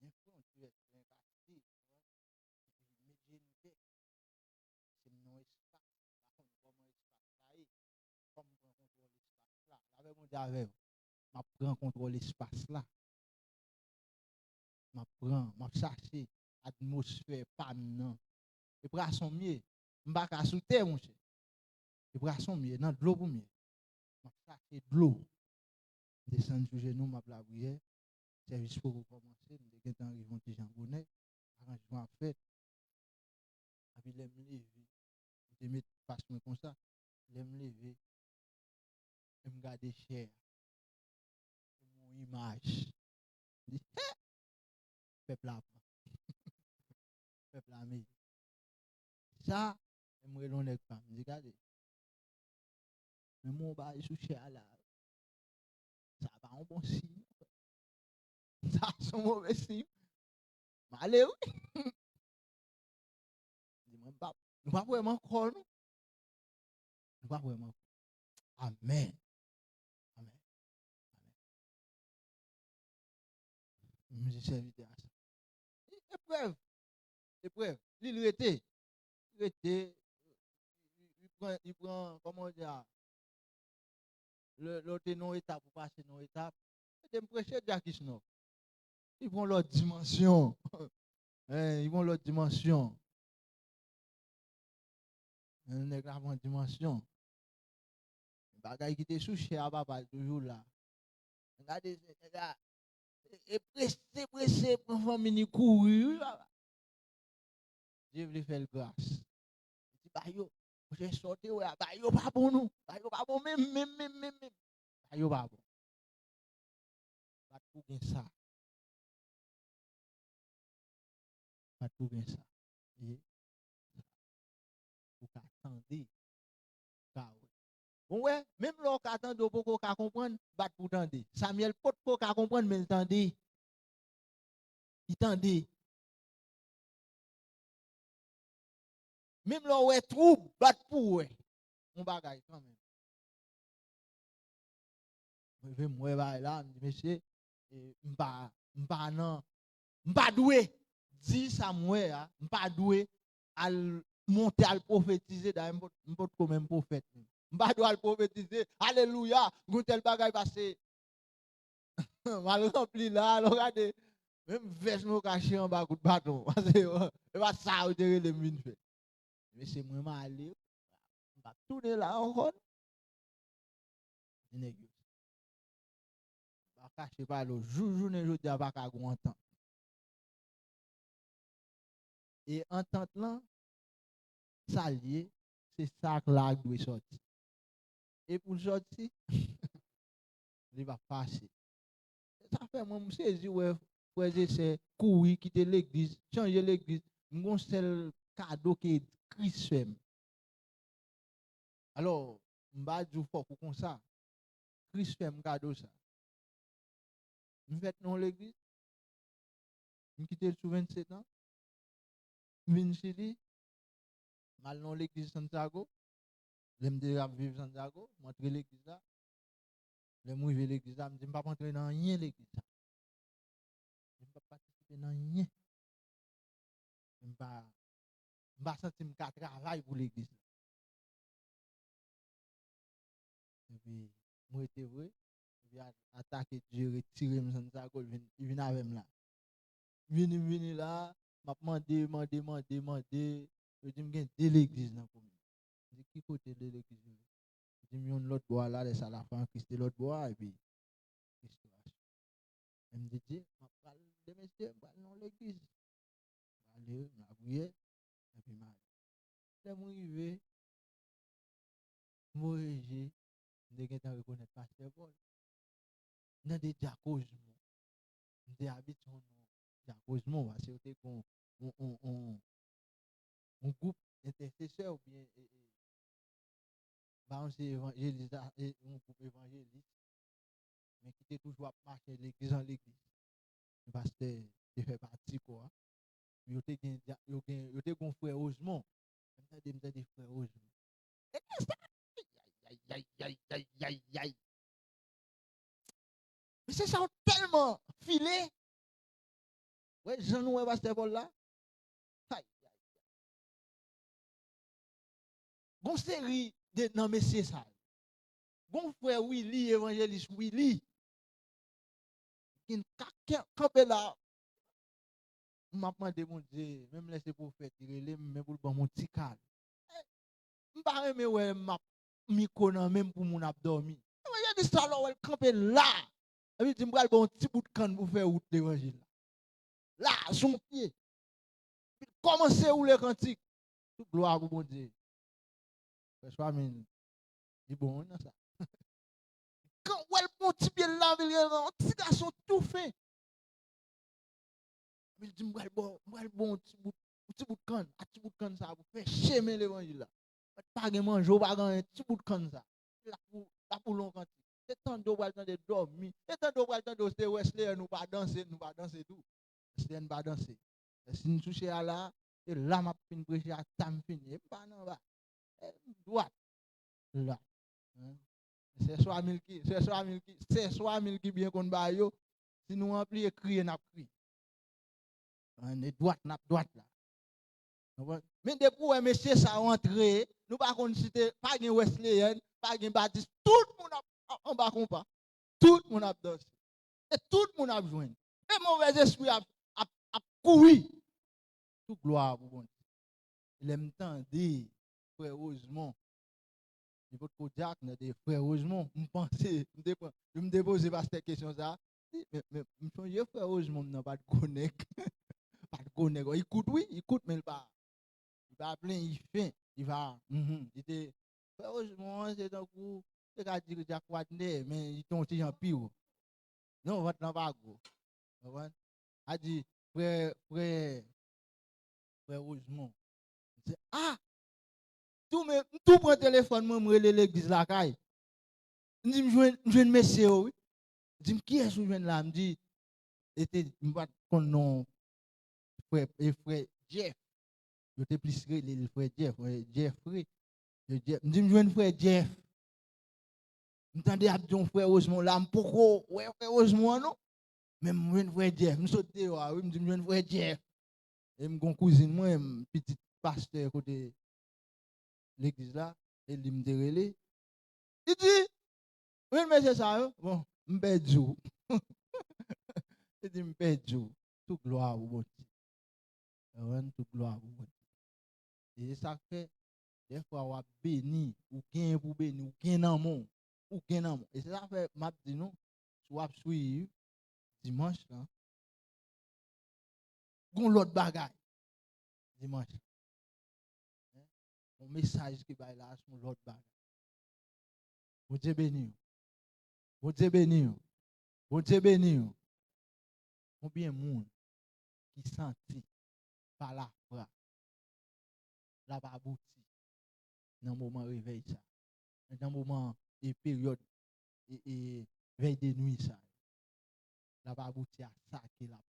Byen fre, yon ti vès byen kase, epi m met jenou tè. Se m nan yon espas, m pa konn kòman espas la ye. Fò m pran kontwòl espas la. Lavè Bondye avè w. M ap pran kontwòl espas la. M ap pran, m ap chache atmosfè pa m nan. E prason m ye. M pa ka sou tè, monchè. E pwason m ye, nan dlo pou m ye. M ap chache dlo. M desann sou jenou, m ap lapriyè. Sèvis poko kòmanse, m te gentan rive yon ti jan bonè. Aranjman ap fèt. Epi lè m leve, m te met fas mwen konsa. Lè m leve, e m gade chè a. E m wè yon imaj. M di, hè! Pèp la pran. Pèp la mele. Sa, e m rele yon nèg pa m. M di, gade. Men m wè yon bagay sou chè a la. Sa pa yon bon siy. Sa se yon move siy. M ale, wi. Di mwen, m pa, nou pa wè m ankò, non. Nou pa wè m ankò. Amèn. Amèn. Amèn. M di sèvitè a sa. Li eprèv. Eprèv. Li, li rete. Li rete. Li, li pran, li pran, kòman w di a? Lè, lè w te nan yon etap, ou pase nan yon etap. Ede m preche, Jakis Nò. Li pran lòt dimansyon. Hein, li pran lòt dimansyon. Nèg la pran dimansyon. Bagay ki te sou chè a, papa, l toujou la. Gade, nèg la, e, e prese, prese, pran fanmi ni kouri, wi, papa. Dye vle fè l gras. Li di, ba yo, monchè, sa w te wè a, ba yo pa bon, non. Ba yo pa bon, menm, menm, menm, menm, menm. Ba yo pa bon. Bat pou gen sa. Bat pou gen sa. E ou ka tande, ou ka wè. Bon, wè, menm lè w ka tande, w poko ka konprann, bat pou tande. Samyèl potko ka konprann, men l tande. Li tande. Menm lè w wè twoub, bat pou w wè yon bagay kanmenm. Mwen vin, m wè bagay la, m di, mesye, e, m pa, m pa nan, m pa dwe di sa m wè a, m pa dwe al monte al pwofetize, dayè m pot, m potko menm pwofèt menm. M pa dwe al pwofetize, alelouya, gon tèl bagay pase. M al ranpli la, lè w gade, menm vès mwen yo kache anba kout baton. Pase, e pa sa yo te rele m vin fè. Mesye, mwen m ale, m p ap tounen la ankò, non. Di nèg yo. M pa kache pale w, jou, jounen jodi a pa ka gon antant. E antant lan, sa l ye, se sa k la k dwe sòti. E pou l sòti, li p ap pase. Sa fè mwen, m sezi wè frè e sè kouri, kite legliz, chanje legliz. M gon sèl kado ke Kris fè m. Alò, m pa di w fòk ou konsa. Kris fè m kado sa. M fèt nan yon legliz. M kite l sou vennsenk an. M vin Chili. M al nan yon legliz Santiago. Lè m te ap viv Santiago, m antre legliz la. Lè m rive legliz la, m di, "M p ap antre nan anyen legliz la. M p ap patisipe nan anyen." M pa, m pa santi m ka travay pou legliz la. Epi, m rete vre. Epi, a, atake Dye retire m Santiago, li vin, li vin avè m la. Vini, m vini la, m ap mande, mande, mande, mande. Yo di m gen de legliz nan komin. M di, "Ki kote de legliz yo?" Yo di m, "Yonn lòt bò a la, lè sa Lafrankis te lòt bò a, epi Restorasyon." M di, "Dye, m ap pral, demen si Dye, m pral nan yon legliz." M ale, m lapriyè, epi m ale. Lè m rive, m voye je, m te gentan rekonèt pastè Pòl. M tande Dyak Ozmon. M te abitye wè non Dyak Ozmon, paske yo te gen yon, yon, yon, yon gwoup entèsesè oubyen, e, e, m pa konn se evanjelis la, e, yon gwoup evanjelis, men ki te toujou ap mache legliz an legliz. Pastè te fè pati kò a. Yo te gen, yo gen, yo te gen frè Ozmon. M tande, m tande frè Ozmon. E konsa, ay, ay, ay. Mesye sa yo tèlman file. Wè, jan nou wè pastè Pòl la. Ay, ay, ay. Gon seri de nan mesye sa yo. Gon frè Willy, evanjelis Willy. Ki ka, ka, kanpe la. M ap mande Bondye, menm lè se pwofèt, li rele m, men pou l ban m yon ti kado. Eh, m pa renmen wè m ap mikwo nan men m pou moun ap dòmi. Evanjelis sa lè w wè l kanpe la. Epi l di, "M pral ba w yon ti bout kann pou fè wout levanjil la." La, sou yon pye. Epi l kòmanse woule kantik. Tout glwa pou Bondye. Frè Swamil, li bon, wi, nan sa. Kan w wè l pran ti pye l lave l, yon ti gason tou fen. Li di, "M pral ba w, m pral ba w yon ti bout, yon ti bout kann, ak ti bout kann sa pou fè chemen levanjil la. Mèt pa gen manje, w pa gen anyen, ti bout kann sa." L ap ou, l ap ou lon kantik. Se tande w pral tande dòmi. Se tande w pral tande w se Wesleyèn ou pa danse, nou pa danse tou. Wesleyèn pa danse. Si n sou chè a la, se la m ap fin preche ak sa m fini. E m pa nan ba. E m dwat. La. Hein? Se Swamil ki, se Swamil ki, se Swamil ki byen konn ba yo. Si nou anpli e kriye, n ap kriye. Ann e dwat, n ap dwat la. Konprann? Men depi w wè mesye sa yo antre, nou pa konn si te, pa gen Wesleyèn, pa gen Batis, tout moun ap, ap anba konpa. Tout moun ap danse. E tout moun ap jwenn. E movèzespri ap, ap, ap kouri. Tout glwa pou Bondye. Lè m tande frè Rosemond, li potko dyak, m tande frè Rosemond, m panse, m te pran, m te poze pastè kesyon sa, men, men, m sonje frè Rosemond nan pa t gwo nèg, pa t gwo nèg, li kout wi, li kout men li pa, li pa plen, li fen, li pa, mhm, li te, frè Rosemond an se tankou, se ka di dyak Wadnè, men li te yon ti jan pi wo. Non, vant lan pa gwo. Konprann? A di, frè, frè, frè Rosemond. M di, a! Tou men, m tou pran telefòn mwen, m rele legliz lakay. M di, m jwenn, m jwenn mesye yo, wi. M di, m kiyès ou jwenn la? M di, e te, m pa t konn non frè, e frè Jeff. Yo te plis rele l frè Jeff, frè Jeffrey. Yo Jeff. M di, m jwenn frè Jeff. M tande y ap di yon frè Rosemond la, m poko wè frè Rosemond an non. Men m jwenn frè Jeff, m sot deyò a wi, m di m jwenn frè Jeff. E m gon kouzin mwen, m pitit pastè kote legliz la, e li m te rele. Li di, "Wi, mesye sa yo, bon, m pèdi w." Li di, "M pèdi w." Tout glwa pou Bondye. Amen, tout glwa pou Bondye. E se sa k fè, dèfwa w ap beni, ou gen pou beni, ou gen nan men w, ou gen nan men w. E se sa k fè m ap di nou, si w ap swiv dimanch lan, gon lòt bagay dimanch lan. Yon mesaj ki bay la, se yon lòt bagay. Bondye beni w. Bondye beni w. Bondye beni w. Konbyen moun ki santi pa lafwa l ap abouti nan moman revèy sa, nan moman e peryòd e, e vèy de nwi sa, l ap abouti a sa ke l ap,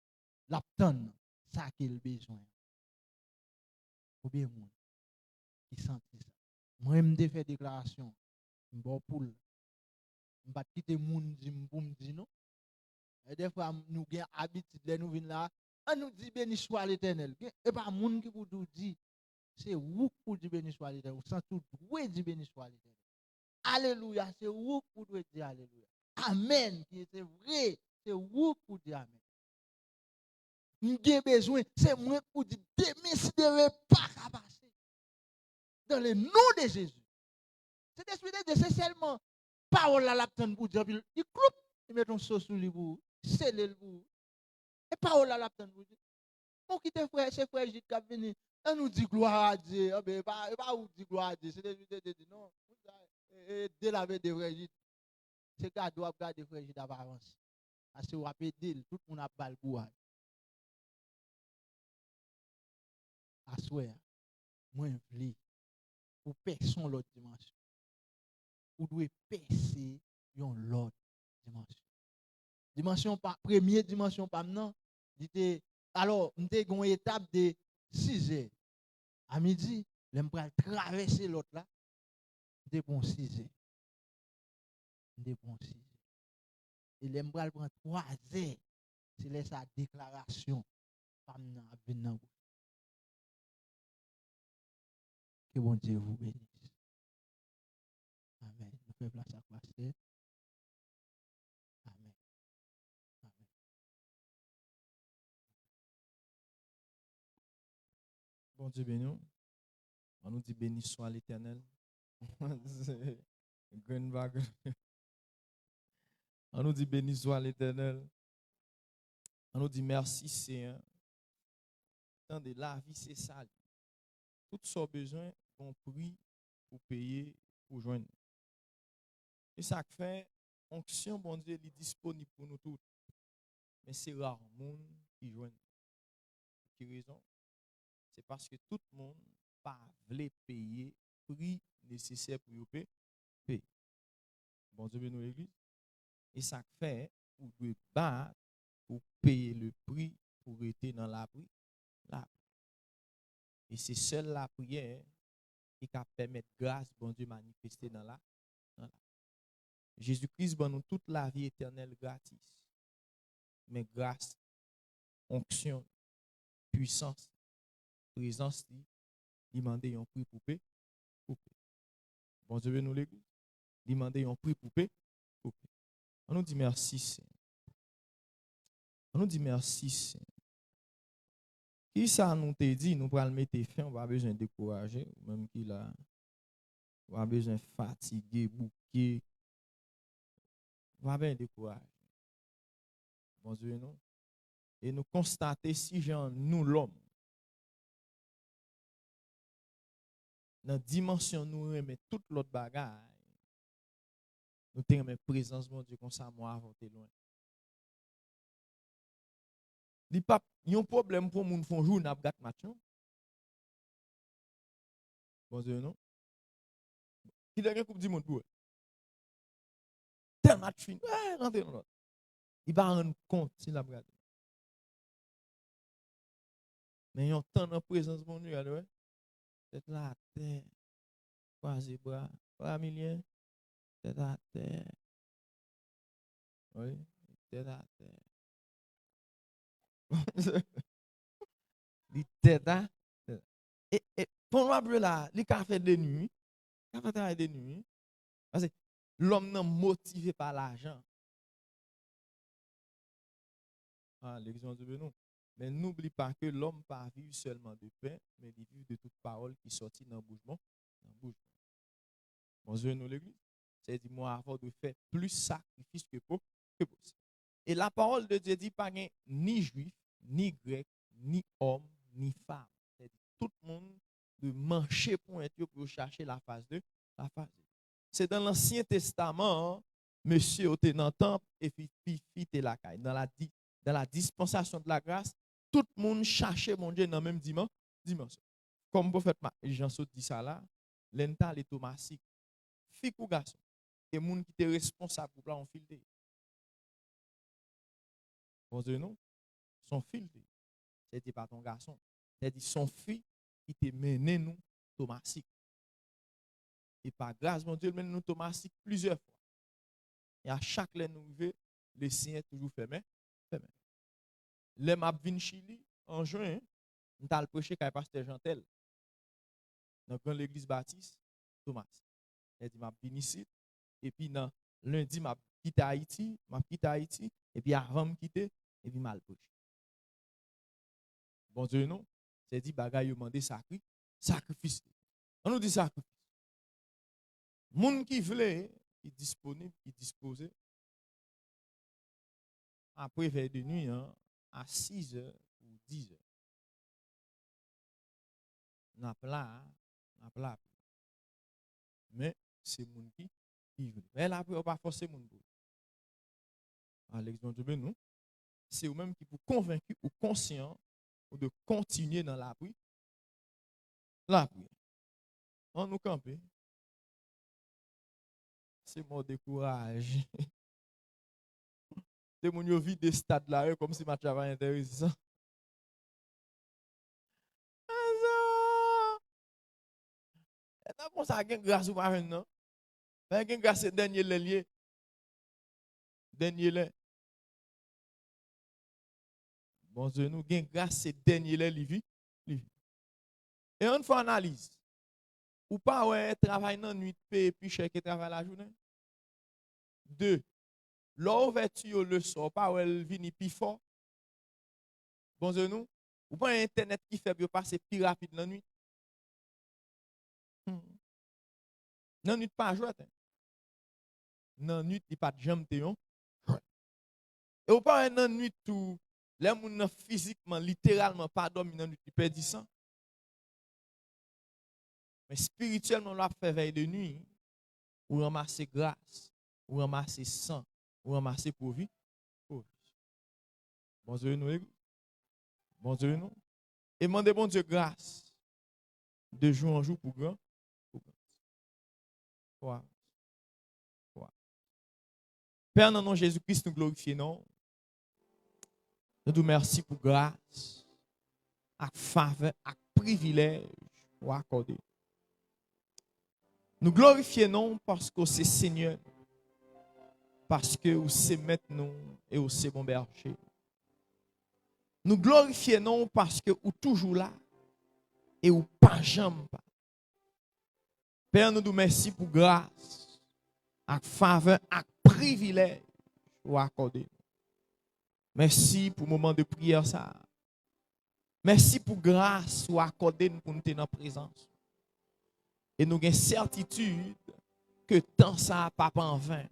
l ap tann sa ke l bezwen. Konbyen moun ki santi sa? Mwen, m te fè deklarasyon, m ba w poul. M pa t kite moun di m pou m di non. E dèfwa, nou gen abitid, lè nou vin la, an nou di, "Beni swa Letènèl." Gen, e pa moun ki pou di w di, se ou k pou di, "Beni swa Letènèl." Ou santi w dwe di, "Beni swa Letènèl." Alelouya, se ou k pou dwe di, "Alelouya." Amèn, ki se vre, se ou k pou di, "Amèn." M gen bezwen, se mwen k pou di, demen si Dye vle pa ka pase. Dans le nom de Jésus. Sentespri de Dye, se sèlman pawòl la l ap tann pou di, anpi li kloup, li met yon so sou li pou ou, li sele l pou ou. E pawòl la l ap tann pou di. Ou kite frè, se frè Jid k ap vini. An nou di glwa a Dye. Anben, e pa, e pa ou k di glwa a Dye. Sentespri de Dye di, non. E, e, de l ap ede frè Jid. Se gade w ap gade frè Jid ap avanse. Paske w ap ede l, tout moun ap ba l kouraj. Aswè a, mwen vle ou pèse yon lòt dimansyon. Ou dwe pèse yon lòt dimansyon. Dimansyon pa, premye dimansyon pa m nan, li te, alò, m te gen yon etap de sizè a midi, lè m pral travèse lòt la, m te pran sizè. M te pran sizè. E lè m pral pran twazè, se lè sa deklarasyon pa m nan ap vin nan bouch. Ke Bondye vous bénisse. Amèn. Nou fè plas ak pastè. Amèn. Amèn. Bondye beni w. An nou di, beni swa Letènèl. Grenn pa grenn. An nou di, beni swa Letènèl. An nou di, mèsi, Senyè. Tande, lavi se sa li. Tout sa w bezwen, gon pri pou peye, pou jwenn. E sa k fè, onksyon Bondye, li disponib pou nou tout. Men se ra moun ki jwenn li. Pou ki rezon? Se paske tout moun pa vle peye pri nesesè pou yo pe-, peye. Bondye beni w, legliz. E sa k fè, ou dwe bat pou peye le pri pou rete nan lapri. Lapri. E se sèl lapriyè ki ka pèmèt gras Bondye manifeste nan la, nan la. Jezi Kris ban nou tout lavi etènèl gratis. Men gras, onksyon, pwisans, prezans li, li mande yon pri pou pe-, pou peye. Bondye beni w, legliz. Li mande yon pri pou pe-, pou peye. An nou di mèsi, Senyè. An nou di mèsi, Senyè. Kisa nou te di? Nou pral mete fen, ou pa bezwen dekouraje, ou menm ki la. Ou pa bezwen fatige, bouke. Ou pa bezwen dekouraje. Bondye nou. E nou konstate si jan nou lòm, nan dimansyon nou renmen tout lòt bagay, nou te renmen prezans Bondye konsa, mwa avan w te lwen. Li p ap yon pwoblèm pou yon moun fè yon jou n ap gad match, non. Bondye, non. Kilè gen koup di mond pou wè? Tèl match fini, wè, rantre nan lòt. Li pa rann kont si l ap gade. Men yon tan nan prezans Bondye, gade, wè. Tèt la atè, kwaze bra. Wè, Amilyen, tèt atè. Wi, tèt atè. Li tèt a. E, e, fon w ap jwe la, li ka fè de nwi, wi. Li ka fè travay de nwi, wi. Paske lòm nan motive pa lajan. Ah, legliz Bondye beni nou. Men n'oublie pas que l'homme pas vivre seulement de pain, men li viv de tout pawòl ki sòti nan bouch Bon-, nan bouch Bondye. Bondye beni nou, legliz. Sa vle di, mwa avan w dwe fè plis sakrifis ke po-, ke posib. E la parole de Dieu dit, pa gen ni jwif, ni grèk, ni òm, ni fanm. Sa vle di, tout moun dwe manche pwent yo pou yo chache la face de, la face de Dieu. Se nan Lansyen Testaman an, mesye yo te nan tanp, epi fi, fi te lakay. Dans la di-, dans la dispensation de la grâce, tout moun chache Bondye nan menm diman-, dimansyon. Kòm pwofèt Ma-, Jan sot di sa la, lè n t ale Tomasik, fi kou gason, e moun ki te responsab gwoup la, yon fi l te ye. Bondye nou, se yon fi l te ye. Se te pa t yon gason. Se di se yon fi ki te mennen nou Tomasik. E pa gras Bondye, l mennen nou Tomasik plizyè fwa. E a chak lè nou rive, Lesenyè toujou fèmen, fèmen. Lè m ap vin Chili, an jen, m t al preche kay pastè Jantèl, nan Gran Legliz Batis Tomas. Lè di m ap vin isit, epi nan lendi m ap kite Ayiti, m ap kite Ayiti, epi avan m kite, epi m al preche. Bondye non, se di bagay yo mande sakri-, sakrifis. An nou di sakrifis. Moun ki vle, ki disponib, ki dispoze, apre vèy de nwi an, a sizè ou dizè, n ap la, n ap la. Men, se moun ki, ki vle. Men lapriyè, ou pa fòse moun pou. Alex, Bondye beni nou. Se ou menm ki pou konvenki ou konsyan ou de kontinye nan lapri-, lapriyè. An nou kanpe. Se mò dekouraje. Se moun yo vide stad la, wi, kòmsi match la pa enteresan. Azo! E nan konsa gen gras ou pa jwenn, non. Men gen gras se dènye lè l ye. Dènye lè. Bondye nou gen gras se dènye lè li vi-, li vini. E ann fè analiz. Ou pa wè travay nan nwit peye pi chè ke travay lajounen? De, lè ouvèti yo leswa, ou pa wè l vini pi fò? Bondye nou, ou pa wè entènèt ki fèb yo pase pi rapid nan nwit? Hmm. Nannuit pa jwèt, en. Nannuit, li pa t janm te yon jwèt. E ou pa wè nannuit tou, lè moun nan fizikman, literalman, pa dòmi nannuit, li pèdi san. Men espirityèlman, lè w ap fè vèy de nwi, ou ranmase gras, ou ranmase san, ou ranmase pwovi-, pwoviz. Bondye nou, legliz. Bondye nou. E mande Bondye gras de jou an jou pou gran, pou gran. Wa. Wa. Pè, nan non Jezi Kris, nou glorifye non. Nou di w mèsi pou gras ak favè ak privilèj ou akòde. Nou glorifye non w paske w se Senyè nou, paske w se Mèt nou e w se Bon Bèje. Nou glorifye non w paske ou toujou la e ou pa janm pa. Pè, nou di w mèsi pou gras ak favè ak privilèj ou akòde nou. Mèsi pou moman de priyè sa a. Mèsi pou gras ou akòde n pou n te nan prezans ou. E nou gen sètitid ke tan sa a p ap anven.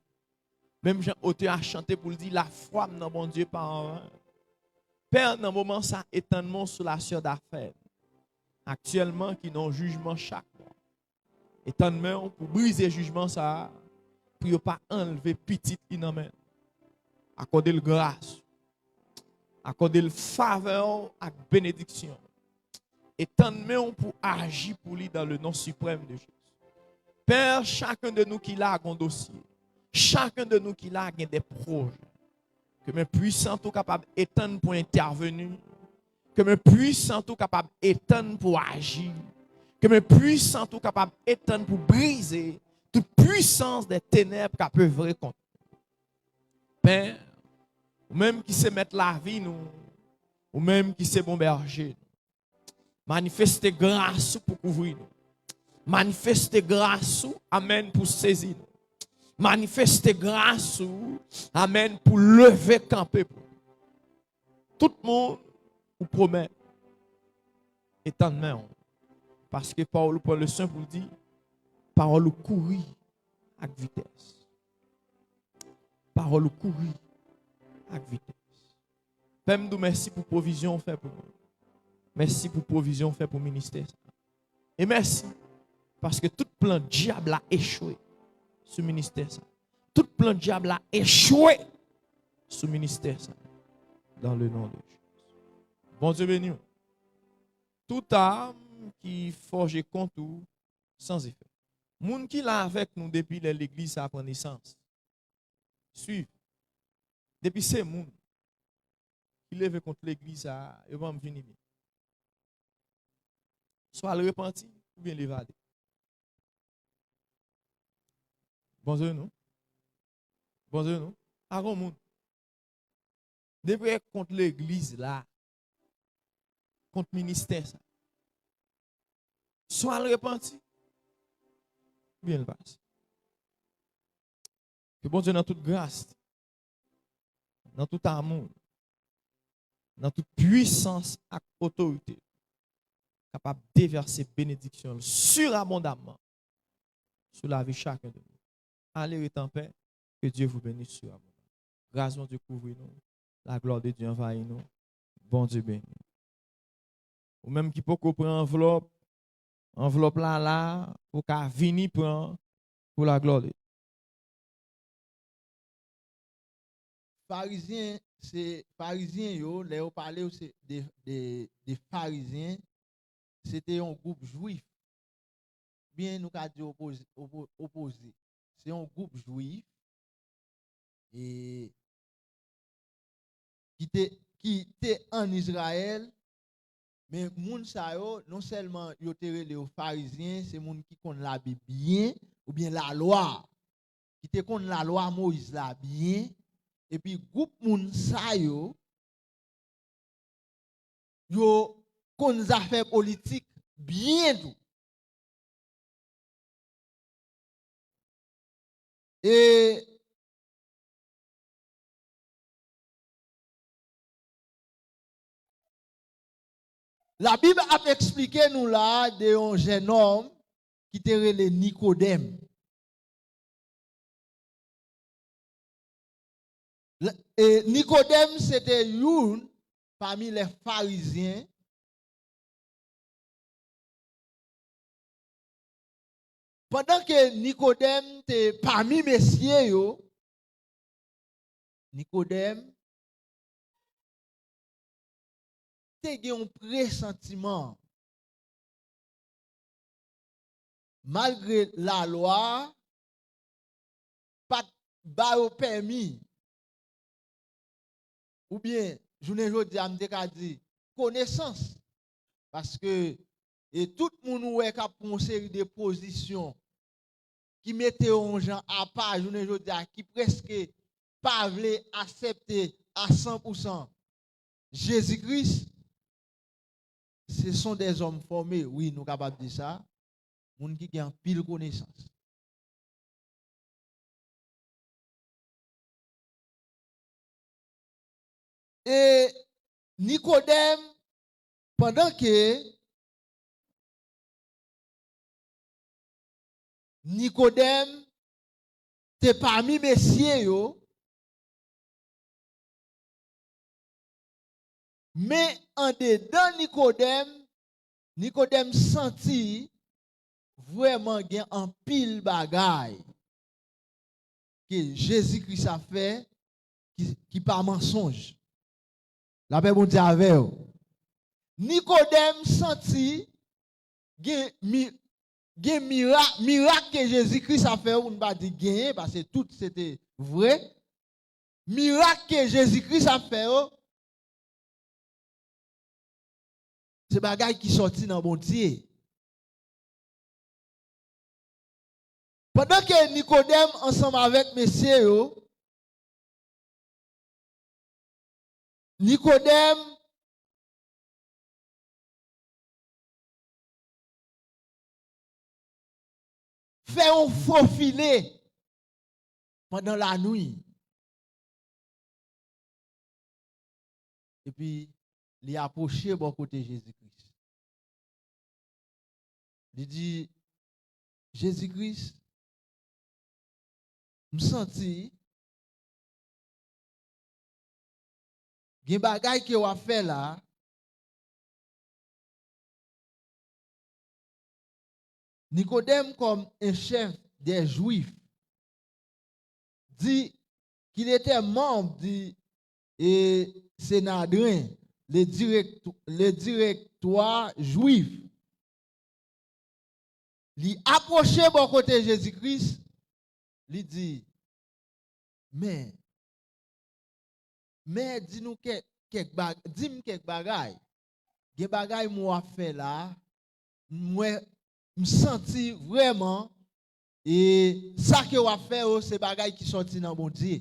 Menm jan otè a chante pou l di, lafwa m nan Bondye pa anven. Pè, nan moman sa, etann men w sou la sè Dafèn, aktyèlman ki nan yon jijman chak mwa. Etann men w pou brize jijman sa a, pou yo pa anlve pitit li nan men l. Akòde l gras, akòde l favè w ak benediksyon. Etann men w pou aji pou li dans le nom suprême de Jésus. Pè, chacun de nous ki la gen yon dosye. Chacun de nous ki la gen de pwojè. Ke men pwisant ou kapab etann pou entèveni. Ke men pwisant ou kapab etann pou aji. Ke men pwisant ou kapab etann pou brize tout pwisans dè tenèb k ap evre kont nou. Pè, ou menm ki se mèt lavi nou, ou menm ki se bon bèje nou. Manifeste gras ou pou kouvri nou. Manifeste gras ou, amèn, pou sezi nou. Manifeste gras ou, amèn, pou leve kanpe pou nou. Tout moun ou pwomèt, etann men w. Paske pawòl ou pran leson pou l di, pawòl ou kouri ak vitès. Pawòl ou kouri ak vitès. Pè m, di w mèsi pou pwovizyon w fè pou nou. Mèsi pou pwovizyon w fè pou ministè sa. E mèsi, paske tout plan dyab la echwe sou ministè sa. Tout plan dyab la echwe sou ministè sa. Dans le nom de Jésus. Bondye beni w. Tout arme ki fòje kont ou san efè. Moun ki la avèk nou depi lè legliz sa pran nesans. Swiv. Depi se moun ki leve kont legliz sa, yo pa janm fini byen. Swa l repanti, oubyen l evade. Bondye nou. Bondye nou. Pa gon moun. Depi kont legliz la, kont ministè sa. Swa l repanti, oubyen l pase. Ke Bondye nan tout gras, nan tout amou, nan tout pwisans ak otorite, kapab devèse benediksyon l sirabondamman sou lavi chaken de nou. Allez, rete en paix, que Dieu vous bénisse sirabondamment. Gras Bondye kouvri nou, la gloire de Dieu anvayi nou. Bondye beni. Ou menm ki poko pran anvlòp, anvlòp la la, ou ka vini pran pou la gloire de Dieu. Farizyen, se Farizyen yo, lè yo pale yo se de, de, de Farizyen, se te yon gwoup jwif. Byen, nou ka di opoze, opo-, opoze. Se yon gwoup jwif, e, ki te, ki te ann Izrayèl, men moun sa yo, non sèlman yo te rele yo Farizyen, se moun ki konn Labib byen, oubyen lalwa, ki te konn lalwa Moyiz la byen, epi gwoup moun sa yo, yo konn zafè politik byen tou. E Labib ap eksplike nou la de yon jènòm ki te rele Nikodèm. L-, e Nikodèm se te youn pami lè Farizyen. Pandan ke Nikodèm te pami mesye yo, Nikodèm te gen yon presantiman. Malgre lalwa a pa t ba yo pèmi, oubyen, jounen jodi a, m te ka di, konesans, paske, e tout moun ou wè k ap pran yon seri de pozisyon ki mete yo yon jan apa jounen jodi a, ki prèske pa vle aksepte a san pou san Jezi Kris, ce sont des hommes formés, wi, nou kapab di sa, moun ki gen anpil konesans. E Nikodèm, pandan ke Nikodèm te pami mesye yo, men andedan Nikodèm, Nikodèm santi vrèman gen anpil bagay ke Jezi Kris ap fè ki, ki pa mansonj. Lapè Bondye avè w. Nikodèm santi gen mi-, gen mirak, mirak ke Jezi Kris ap fè yo, pou n pa di genyen, paske tout se te vre. Mirak ke Jezi Kris ap fè yo, se bagay ki sòti nan Bondye. Pandan ke Nikodèm ansanm avèk mesye yo, Nikodèm fè yon fofile pandan lanwi. Epi, li apwoche bò kote Jezi Kris. Li di, Jezi Kris, m santi gen bagay ke w ap fè la. Nikodèm, comme un chef des Juifs, dit qu'il était membre du, e, Sanhédrin, le direct-, le directoire juif. Li apwoche bò kote Jezi Kris, li di, men, men di nou kèk, kèk bag-, di m kèk bagay. Gen bagay mwen w ap fè la, mwen, m santi vrèman, e sa ke w ap fè yo, se bagay ki sòti nan Bondye.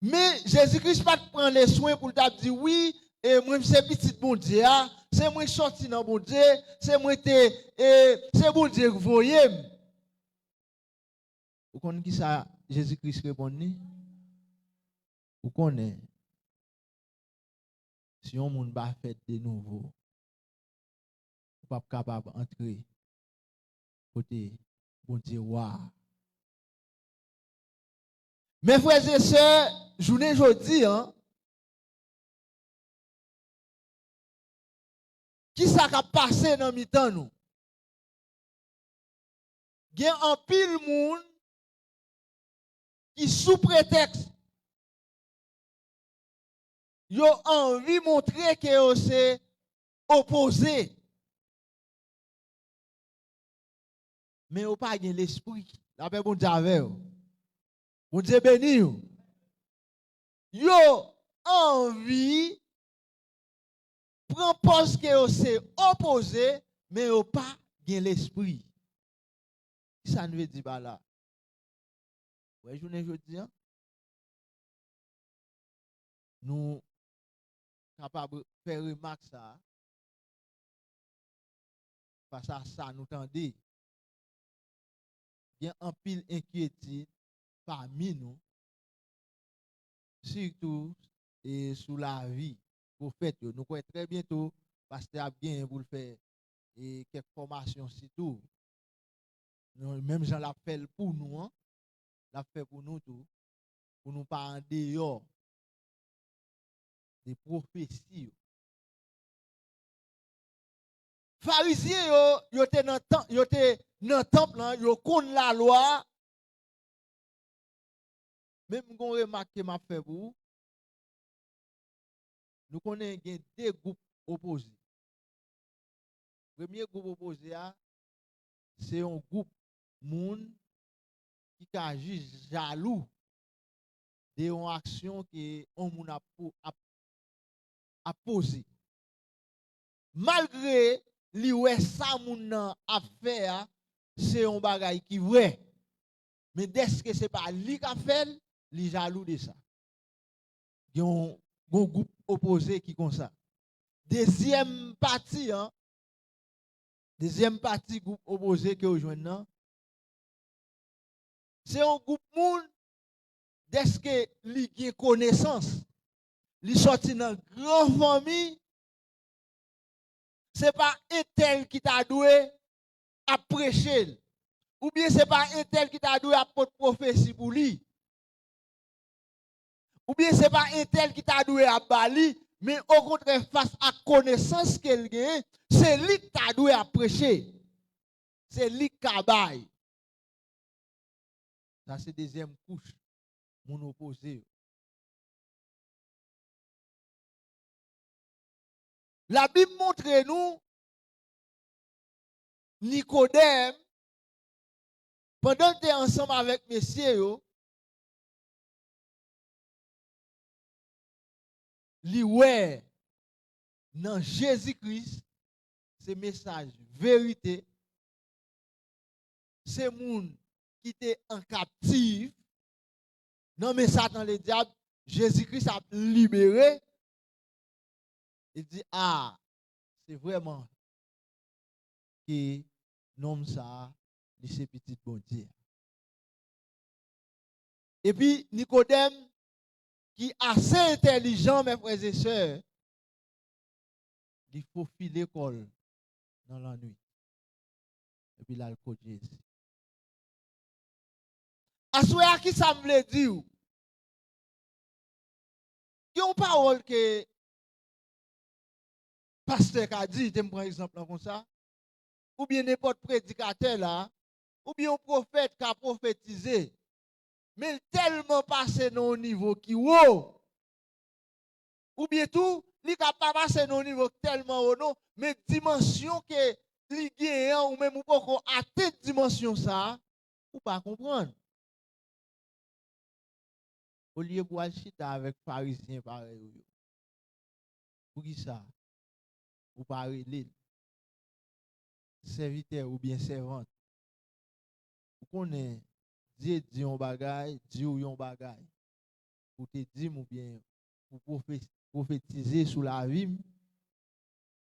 Men, Jezi Kris pa t pran le swen pou l t ap di, wi, e mwen se pitit Bondye a, se mwen k sòti nan Bondye, se mwen te, e se Bondye k voye m. Ou konn ki sa Jezi Kris reponn li? Ou konnen, si yon moun pa fèt de nouvo, ou p ap kapab antre kote Bondye wa a. Men frè e sè, jounen jodi a, ki sa k ap pase nan mitan nou? Gen anpil moun ki sou pretèks yo anvi montre ke yo se opoze. Men yo pa gen lespri. Lapè Bondye avè yo. Bondye beni yo. Yo anvi pran pòz ke yo se opoze, men yo pa gen lespri. Ki sa n vle di pa la? Wè, jounen jodi a, nou kapab fè remak sa a, fas a sa nou tande. Gen anpil enkyetid pami nou, sitou, e, sou lavi pwofèt yo. Nou kwè trè byento, pastè ap genyen pou l fè, e, kèk fòmasyon sitou. Non, menm jan l ap fè l pou nou an, l ap fè pou nou tou, pou nou pa andeyò de pwofesi yo. Farizyen yo, yo te nan tan, yo te nan tanp lan, yo konn lalwa. Men m gon remak ke m ap fè pou ou. Nou konnen gen de gwoup opoze. Premye gwoup opoze a, se yon gwoup moun ki ka jis jalou de yon aksyon ke yon moun ap, ap, ap poze. Malgre li wè sa moun nan ap fè a, se yon bagay ki vrè. Men dèske se pa li k ap fè l, li jalou de sa. Gen yon, gen yon gwoup opoze ki konsa. Dezyèm pati an, dezyèm pati gwoup opoze ke w jwenn nan, se yon gwoup moun, dèske li gen konesans, li sòti nan gran fanmi, se pa entèl ki ta dwe ap preche l, oubyen se pa entèl ki ta dwe ap pot pwofesi pou li, oubyen se pa entèl ki ta dwe ap ba li, men okontrè, fas ak konesans ke l genyen, se li k ta dwe ap preche. Se li k ka bay. Sa se dezyèm kouch moun opoze yo. Labib montre nou Nikodèm, pandan l te ansanm avèk mesye yo, li wè nan Jezi Kris, se mesaj verite, se moun ki te an kaptif nan men Satan Ledyab, Jezi Kris ap libere. Li di, a, se vrèman ke nonm sa a, li se pitit Bondye. Epi Nikodèm, ki ase entèlijan, mè frè e sè, li fofile kò l nan lannwit. Epi l al kot Jezi. Aswè a, ki sa m vle di w? Gen yon pawòl ke pastè ka di, te m pran egzanp lan konsa, oubyen nenpòt predikatè la, oubyen yon pwofèt ka pwofetize, men l tèlman pase nan yon nivo ki wo, oubyen tou, li ka pa pase nan yon nivo ki tèlman wo non, men dimansyon ke li genyen an, ou menm ou poko atenn dimansyon sa a, ou pa konprann. Olye pou w al chita avèk Farizyen parèy ou yo, poukisa ou pa rele l sèvitè oubyen sèvant? Ou konnen, Dye di yon bagay, di w yon bagay, pou te di m oubyen pou pwofe-, pwofetize sou lavi m,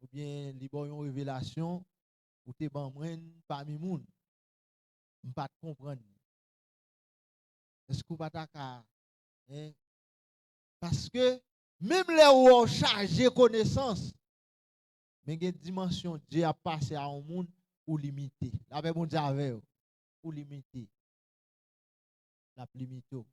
oubyen li ba w yon revelasyon, ou te ban mwen l pami moun. M pa t konprann li. Èske w pa ta ka, en? Paske, menm lè ou wè w chaje konesans, men gen dimansyon Dye ap pase a yon moun, ou limite. Lapè Bondye avè w. Ou limite. L ap limite w.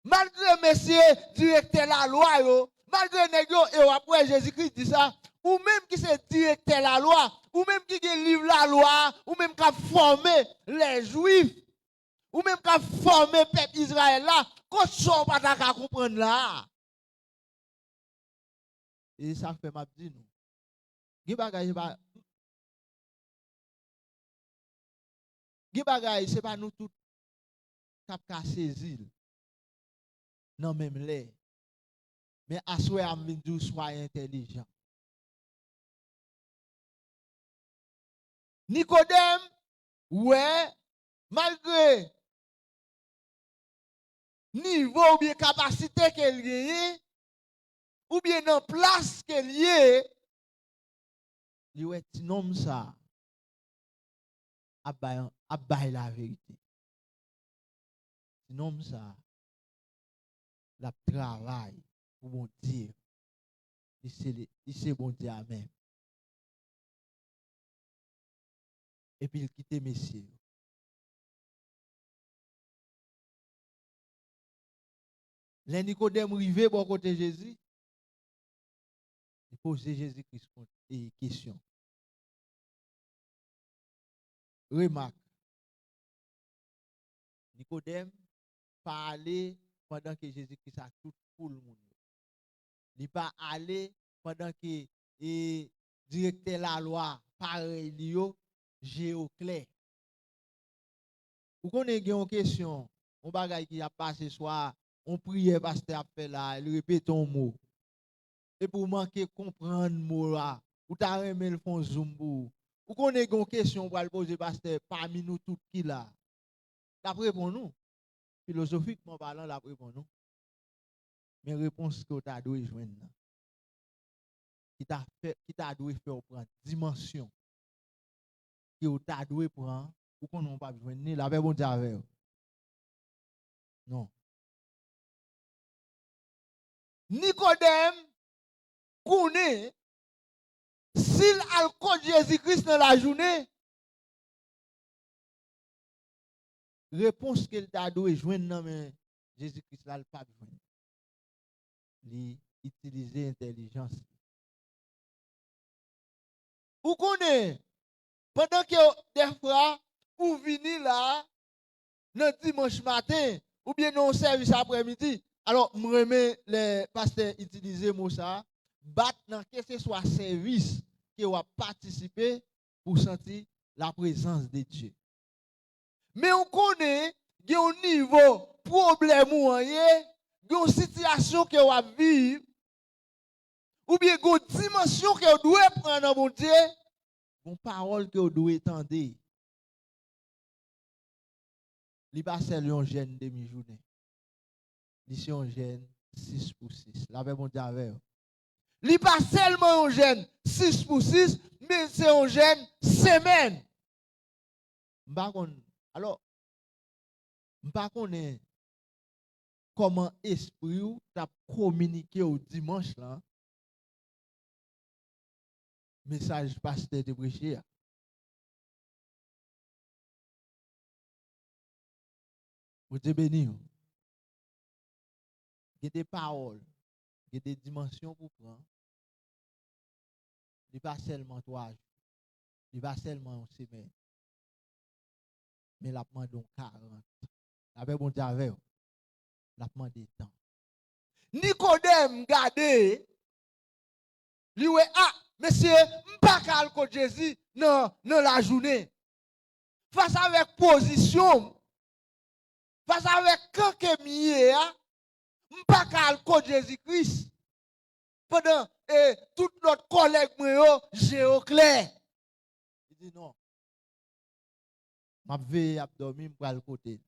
Malgre mesye direktè lalwa yo, malgre nèg yo, e w ap wè Jezi Kris di sa, ou menm ki se direktè lalwa, ou menm ki gen liv lalwa a, ou menm k ap fòme lè Jwif, ou menm k ap fòme pèp Izrayèl la, kot sa w pa ta ka konprann la a? E sa k fè m ap di nou, gen bagay se pa, gen bagay se pa nou tout k ap ka sezi l nan menm lè. Men aswè a, m vin di w, swa entèlijan. Nikodèm wè, malgre nivo oubyen kapasite ke l genyen, oubyen nan plas ke l ye, li wè ti nonm sa a ap bay, ap bay laverite. Ti nonm sa a, l ap travay pou Bondye. Li se, li se Bondye a menm. Epi l kite mesye yo. Lè Nikodèm rive bò kote Jezi, li poze Jezi Kris kon-, e, kesyon. Remak, Nikodèm pa ale pandan ke Jezi Kris ak tout foul moun yo. Li pa ale pandan ke, e, direktè lalwa parèy li yo, je yo klè. Ou konnen gen yon kesyon, yon bagay ki ap pase, swa yon priyè pastè ap fè la, li repete yon mo. Epi w manke konprann mo a, ou ta renmen l fè yon zoom pou ou. Ou konnen gen yon kesyon w pral poze pastè pami nou tout ki la. L ap reponn ou. Filozofikman palan, l ap reponn ou. Men repons ke w ta dwe jwenn nan, ki ta fè, ki ta dwe fè w pran dimansyon ke w ta dwe pran, ou konnen w p ap jwenn li, lapè Bondye avè w. Non. Nikodèm konnen si l al kot Jezi Kris nan lajounen, repons ke l ta dwe jwenn nan men Jezi Kris la, l p ap jwenn. Li itilize entèlijans li. Ou konnen, pandan ke dèfwa ou vini la nan dimanch maten, oubyen nan yon sèvis aprèmidi, alò, m renmen lè pastè itilize mo sa, bat nan keseswa sèvis ke w ap patisipe pou w santi laprezans de Dye. Men ou konnen, gen yon nivo pwoblèm ou an ye, gen yon sitiyasyon ke w ap viv, oubyen gen yon dimansyon ke w dwe pran nan Bondye, gen yon pawòl ke w dwe tande. Li pa sèl yon jèn demi jounen. Li se yon jèn sis pou sis. Lapè Bondye avè w. Li pa sèlman yon jèn sis pou sis, men se yon jèn semèn. M pa konn, alò, m pa konnen kòman espri w t ap kominike w dimanch lan mesaj pastè te preche a. Bondye beni w. Gen de pawòl, gen de dimansyon pou pran. Li pa sèlman twa jou. Li pa sèlman yon semèn. Men l ap mande yon karant. Lapè Bondye avè w. L ap mande tan. Nikodèm gade, li wè, a, mesye, m pa ka al kot Jezi nan, nan lajounen. Fas avèk pozisyon m, fas avèk kan ke m ye a, m pa ka al kot Jezi Kris. Pandan, e, tout lòt kòlèg mwen yo, je yo klè. Li di, non. M ap veye, y ap dòmi, m pral kote l.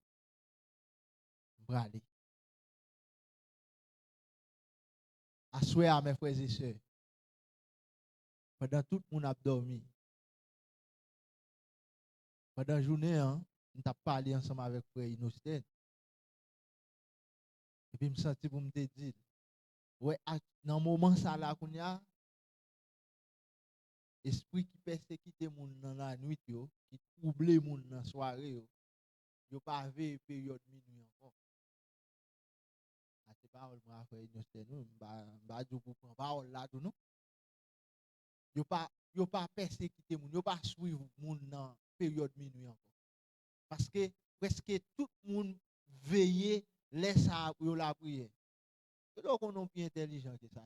M prale. Aswè a, mè frè e sè, pandan tout moun ap dòmi, pandan jounen an, m t ap pale ansanm avèk frè Inostèn. Epi m santi pou m te di l, wè, ak, nan moman sa la kounye a, espri ki pèsekite moun nan lannuit yo, ki twouble moun nan sware yo, yo pa veye peryòd minwi ankò. A se pawòl mwen a frè Inostèn, wi, m pa, m pa di w pou pran pawòl la tou, non. Yo pa, yo pa pèsekite moun, yo pa swiv moun nan peryòd minwi ankò. Paske prèske tout moun veye lè sa a pou yo lapriyè. Yo dwe konnen w pi entèlijan ke sa.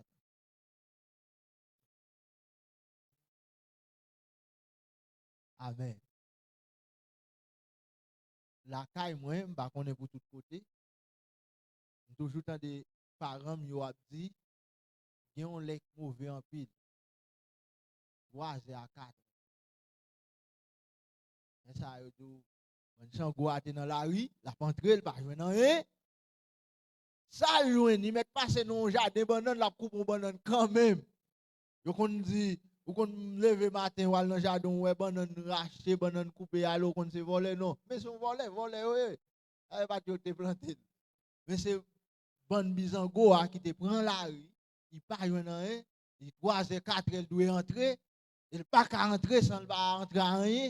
Amèn. Lakay mwen, m pa konnen pou tout kote, m toujou tande paran m yo ap di, gen yon lè k move anpil. Twa zè a kat. Men sa yo di w, bann chango a te nan lari, l ap antre, l pa jwenn anyen. Sa l jwenn, li mèt pase nan yon jaden bannann, l ap koupe yon bannann kanmenm. Yo konn di, ou konn leve maten, w al nan jaden, w wè bannann rache, bannann koupe ale, ou konn se vòlè, non. Men se yon vòlè, vòlè yo ye. Sa yo pa t yo te plante l. Men se bann bizango a ki te pran lari, li pa jwenn anyen, li twa zè, kat è, l dwe antre, e l pa ka antre san l pa antre a anyen.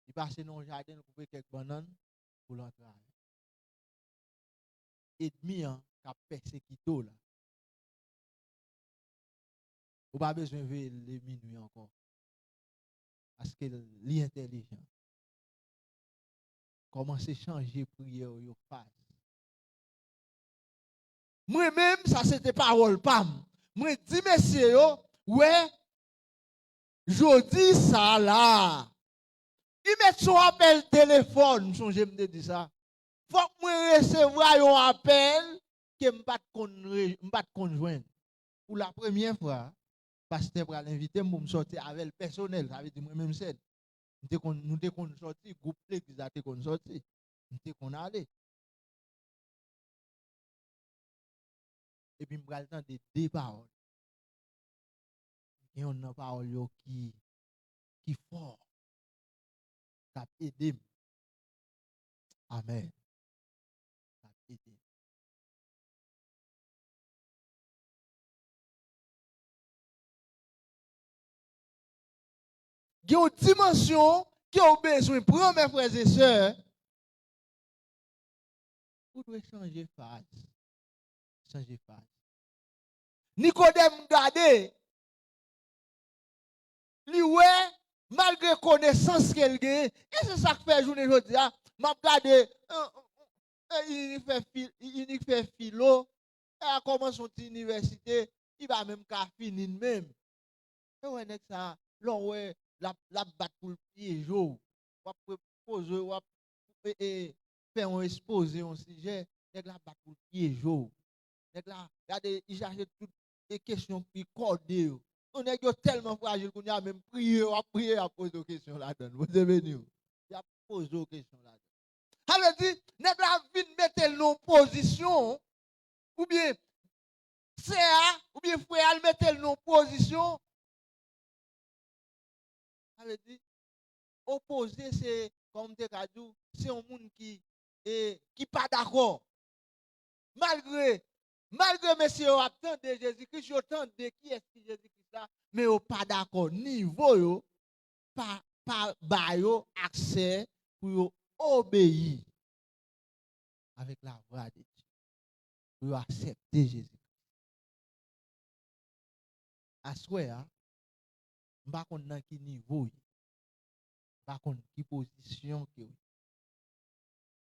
Li pase nan yon jaden, l koupe kèk bannann pou l antre a anyen. ènmi an k ap pèsekite w la. Ou pa bezwen veye l le minui ankò. Paske li entèlijan. Kòmanse chanje priyè w yo faz. Mwen menm, sa se te pawòl pa m. Mwen di mesye yo, wè, jodi sa la, li mèt se yon apèl telefòn, m sonje m te di sa. Fòk mwen resevwa yon apèl ke m pa t konn re-, m pa t konn jwenn. Pou la premyè fwa, pastè pral envite m pou m sòti avè l pèsonèl, sa vle di mwen menm sèl. M te konn, nou te konn sòti, gwoup legliz la te konn sòti. M te konn ale. Epi m pral tande de pawòl. Gen youn nan pawòl yo ki, ki fò, k ap ede m. Amèn. K ap ede m. Gen yon dimansyon ke w bezwen pran, mè frè e sè. Ou dwe chanje faz. Chanje faz. Nikodèm gade, li wè, malgre konesans ke l genyen, e se sa k fè jounen jodi a, m ap gade, e, e, e, inik fè fi-, inik fè filo, e a kòmanse yon ti inivèsite, li pa menm ka fini l menm. E wè nèg sa, lè w wè, l ap, l ap bat pou l pyeje w. W ap pre-, poze, w ap, e, e, fè yon ekspoze, yon sijè, nèg la bat pou l pyeje w. Nèg la, gade, li chache tout e kesyon ki kòde yo. Yon nèg yo tèlman frajil kounye a, menm priye, w ap priye, y ap poze w kesyon ladan l. Bondye beni w. Y ap poze w kesyon ladan l. Sa vle di, nèg la vin mete l nan yon pozisyon, oubyen sè a, oubyen frè a, l mete l nan yon pozisyon. Sa vle di, opoze, se, kòm m te ka di w, se yon moun ki, e, ki pa dakò. Malgre, malgre mesye yo ap tande Jezi Kris, yo tande kiyès ki Jezi Kris la, men yo pa dakò. Nivo yo pa, pa ba yo aksè pou yo obeyi avèk lavwa de Dye, pou yo aksepte Jezi Kris. Aswè a, m pa konn nan ki nivo w ye, m pa konn ki pozisyon ke w ye.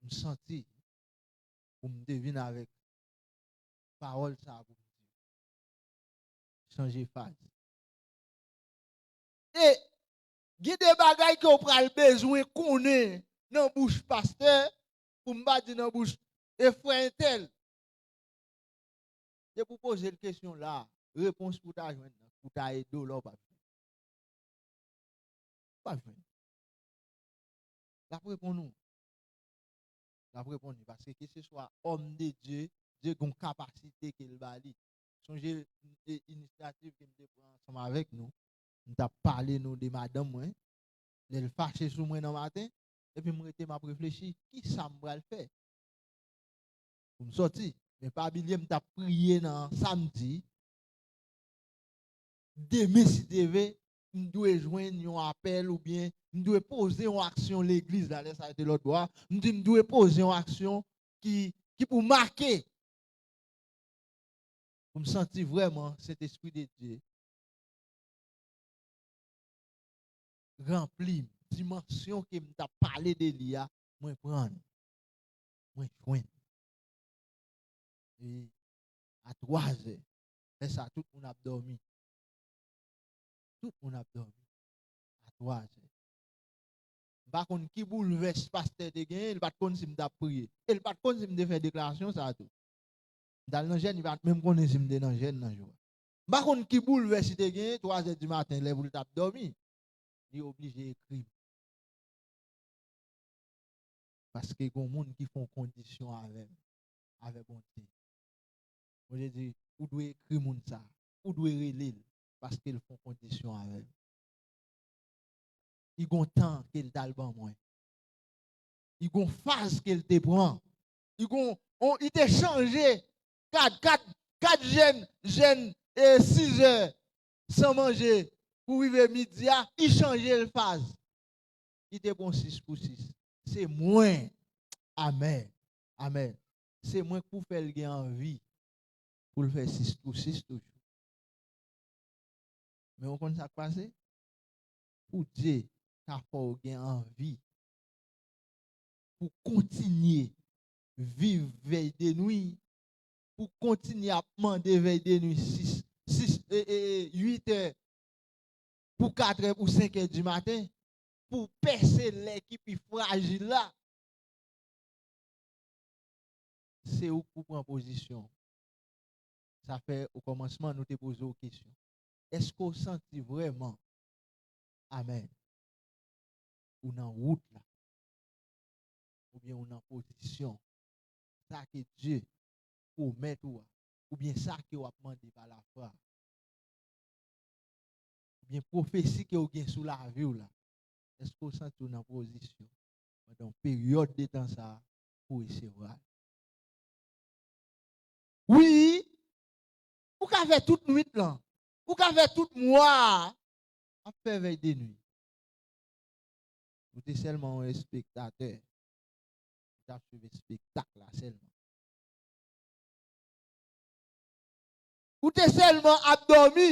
M santi pou m te vin avèk pawòl sa a pou m di w. Chanje faz. E gen de bagay ke w pral bezwen konnen nan bouch pastè, pou m pa di nan bouch e frè entèl. Depi w poze l kesyon la, repons pou w ta jwenn nan, pou w ta ede w la, w p ap jwenn. W p ap jwenn. L ap reponn ou. L ap reponn li, paske keseswa òm de Dye, Dye gen yon kapasite ke l ba li. Sonje, e, inisyativ ke m te pran ansanm avèk nou. M t ap pale nou de madanm mwen. Lè l fache sou mwen nan maten, epi m rete, m ap reflechi, kisa m pral fè? Pou m sòti. Men pa bliye, m t ap priye nan samdi. Demen, si Dye vle, m dwe jwenn yon apèl oubyen m dwe poze yon aksyon legliz la, lè sa a te lòt bò a. M di m dwe poze yon aksyon ki, ki pou make. Pou m santi vrèman Sentespri de Dye ranpli m. Dimansyon ke m t ap pale de li a, mwen pran l. Mwen jwenn. E a twa zè, lè sa a, tout moun ap dòmi. Tout moun ap dòmi. A twa zè. M pa konn ki boulvès pastè te genyen, li pa t konn si m t ap priye. E li pa t konn si m te fè deklarasyon sa a tou. M t al nan jèn, li pa t menm konnen si m te nan jèn nan jou a. M pa konn ki boulvès li te genyen, twa zè di maten, lè pou l t ap dòmi, li oblije ekri m. Paske gen yon moun ki fè yon kondisyon avè m, avè Bondye. Bondye di, ou dwe ekri moun sa, ou dwe rele l, paske l fè yon kondisyon avè m. Li gen yon tan ke l t al ban mwen. Li gen yon faz ke l te pran. Li gen yon, li te chanje kat, kat, kat jèn, jèn, e, sizè san manje pou rive midi a, li chanje l faz. Li te pran sis pou sis. Se mwen. Amèn. Amèn. se mwen k pou fè l gen anvi pou l fè sis pou sis toujou. Men w konn sa k pase? Pou Dye ka fè w gen anvi pou kontinye viv vèy de nwi, pou kontinye ap mande vèy de nwi sis, sis, e, e, e, uit è, pou kat è, pou senk è di maten, pou pèse lè ki pi frajil la, se ou k pou pran pozisyon. Sa fè, o kòmansman, nou te poze w kesyon. Èske w santi vrèman, amèn, ou nan wout la? Oubyen ou nan pozisyon? Sa ke Dye pwomèt ou a, oubyen sa ke w ap mande pa lafwa, oubyen pwofesi ke w gen sou lavi w la, èske w santi w nan pozisyon pandan yon peryòd de tan sa a pou resevwa l? Wi, ou ka fè tout nwit lan, ou ka fè tout mwa a ap fè vèy de nwi. Ou te sèlman yon espektatè. Ou t ap swiv espektak la sèlman. Ou te sèlman ap dòmi.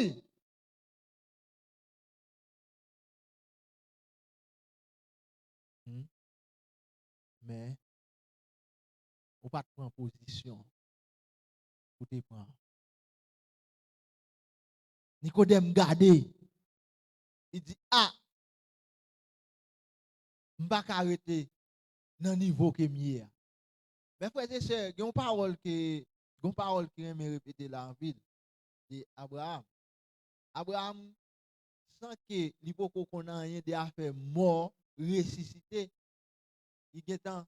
Hmm? Men, ou pa t pran pozisyon pou te pran. Nikodèm gade, li di, a, m pa ka rete nan nivo ke m ye a. Men frè e sè, gen yon pawòl ke, gen yon pawòl ki renmen repete la anpil, de Abraram. Abraram, san ke li poko konn anyen de afè mò, resisite, li gentan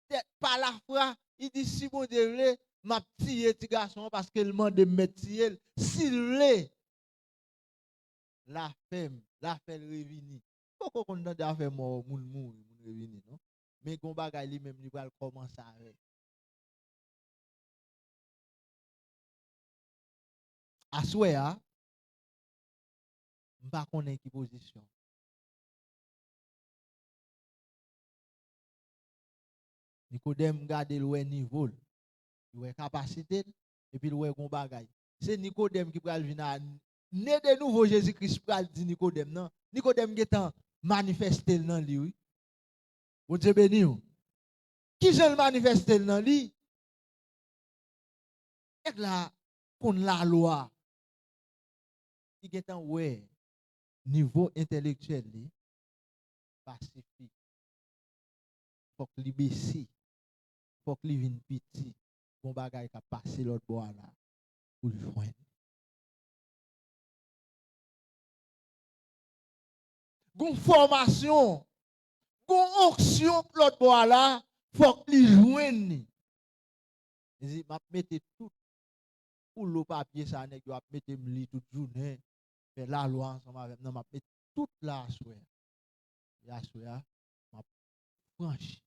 tèt pa lafwa, li di, si Bondye vle, m ap tiye ti gason an paske l mande m mèt tiye l. Si l vle, l a fè m, l a fè l revini. Poko konn tande afè mò, moun mouri, moun revini, non. Men gon bagay li menm li pral kòmanse avè l. Aswè a, m pa konnen ki pozisyon. Nikodèm gade l, wè nivo l, li wè kapasite l, epi l wè gon bagay. Se Nikodèm ki pral vin a, ne de nouvo Jezi Kris pral di Nikodèm nan. Nikodèm gentan manifeste l nan li, wi. Bondye beni w. Kijan l manifeste l nan li? Nèg la konn lalwa. Li gentan wè nivo entèlektyèl li pa sifi. Fòk li bese. Fòk li vin piti. Gon bagay k ap pase lòt bò a la pou l jwenn. Gon fòmasyon, gon onksyon lòt bò a la, fòk li jwenn li. Li di, m ap mete tout woulo papye sa nèg yo ap mete m li tout jounen, fè lalwa ansanm avè m nan, m ap mete tout la aswè a. E aswè a, m ap franchi.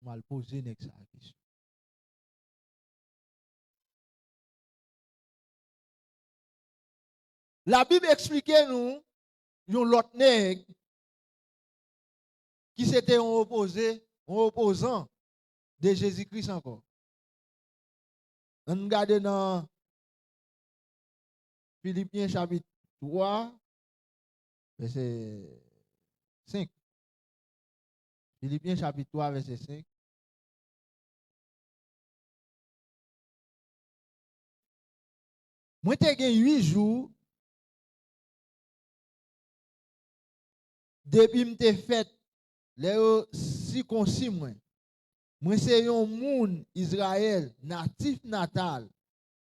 M al poze nèg sa a kesyon. Labib eksplike nou yon lòt nèg ki se te yon opoze, yon opozan de Jezi Kris ankò. Ann gade nan Filipyen chapit twa, vèsè senk. Filipyen chapit twa, vèsè senk. Mwen te gen uit jou depi m te fèt, lè yo sikonsi mwen. Mwen se yon moun Izrayèl, natif natal,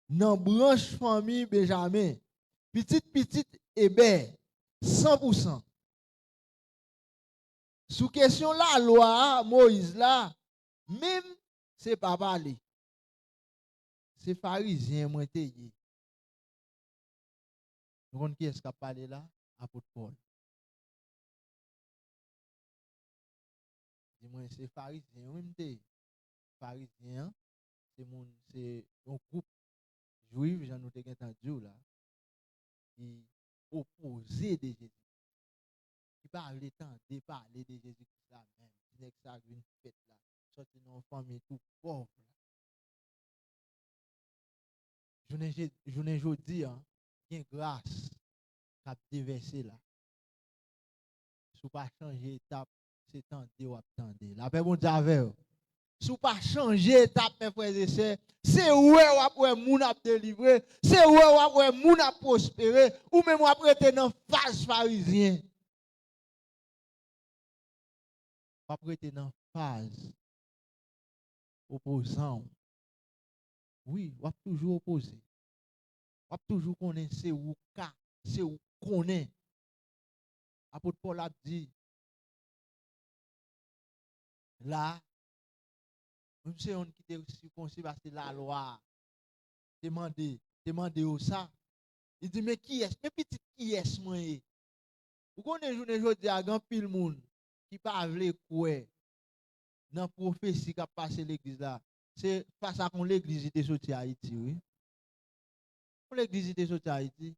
nan branch fanmi Benjamen, pitit pitit Ebè, san pou san. Sou kesyon lalwa a, Moyiz la, menm se pa pale. Se Farizyen mwen te ye. Nou konn kiyès k ap pale la? Apot Pòl. Di mwen, se Farizyen wi m te ye. Farizyen an, se moun, se yon gwoup Jwif, jan nou te gentan di w la, ki opoze de Jezi Kris, ki pa vle tande pale de Jezi Kris la menm. Ti nèg sa k vin fèt la. sòti nan yon fanmi tou pòv la. Jounen je-, jounen jodi a, gen gras k ap devèse la. Si w pa chanje etap, se tande w ap tande. Lapè Bondye avè w. Si w pa chanje etap, men frè e sè, se wè w ap wè moun ap delivre, se wè w ap wè moun ap pwospere, ou menm w ap rete nan faz farizyen. W ap rete nan faz opozan w. Wi, w ap toujou opoze. W ap toujou konnen se ou ka, se ou konnen. Apot Pòl ap di, la, mwen se yon ki te sikonsi paske lalwa te mande, te mande yo sa. Li di, men kiyès, men pitit kiyès mwen ye? Ou konnen jounen jodi a, gen anpil moun ki pa vle kwè nan pwofesi k ap pase legliz la. Se fas ak yon legliz li te soti Ayiti, wi. Yon legliz li te soti Ayiti.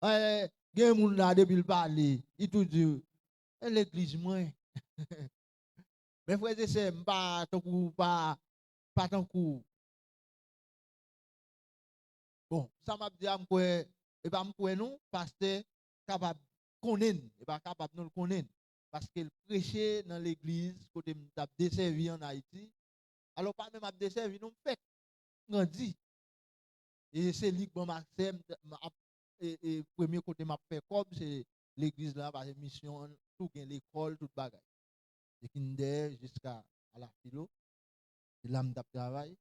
Eh, gen moun la, depi l pale, li tou di, e legliz mwen. Men frè e sè, m pa tankou, pa, pa tankou. Bon, sa m ap di a, m kwè, e pa m kwè non, pastè kapab konnen, e pa kapab non, l konnen. Paske l preche nan legliz kote m t ap desèvi an Ayiti. Alò, pa menm ap desèvi non, m fèt, m grandi. E se li k ban m aksè, m, m ap, e, e premye kote m ap fè kòb, se legliz la, paske misyon an, tou gen lekòl, tout bagay. De kindè jiska a la filo. Se la m t ap travay.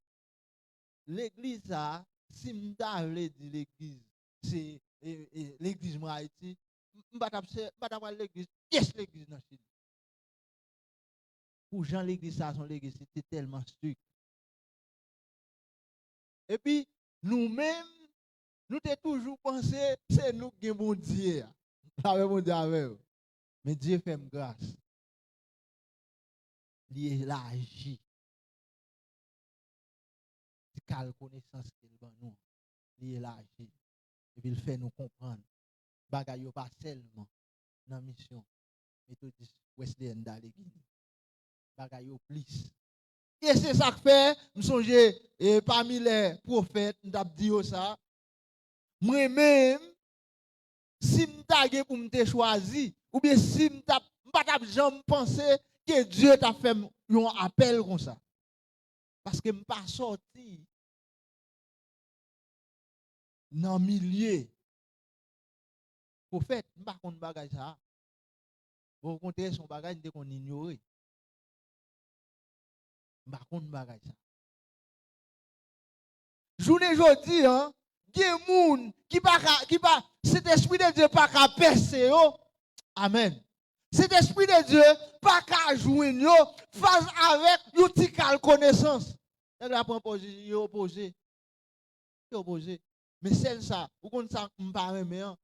Legliz sa, si m ta vle di legliz, se, e, e, legliz mwen Ayiti, m, m pa t ap sè, m pa t ap al legliz, pyès legliz nan Chili. Pou jan legliz sa, se yon legliz ki te tèlman strik. Epi, nou menm, nou te toujou panse se nou k gen Bondye a. Lapè Bondye avè w. Men Dye fè m gras. Li elaji ti kal konesans ke l ban nou. Li elaji. Epi l fè nou konprann bagay yo pa sèlman nan misyon Metodis Wesleyen Dalegini. Bagay yo plis. E se sa k fè, m sonje, e, pami lè pwofèt, m t ap di yo sa. Mwen menm, si m ta gen pou m te chwazi, oubyen si m t ap, m pa t ap janm panse ke Dye t ap fè m yon apèl konsa. Paske m pa sòti nan milye pwofèt, m pa konn bagay sa a. Okontrè, se yon bagay m te konn inyore. M pa konn bagay sa. Jounen jodi a, gen moun ki pa ka, ki pa, Sentespri de Dye pa ka pèse yo. Amèn. Sentespri de Dye pa ka jwenn yo fas avèk yon ti kal konesans. Nèg la pran pozi-, yo opoze. Yo opoze. Men sèl sa, ou konn sa m pa renmen an?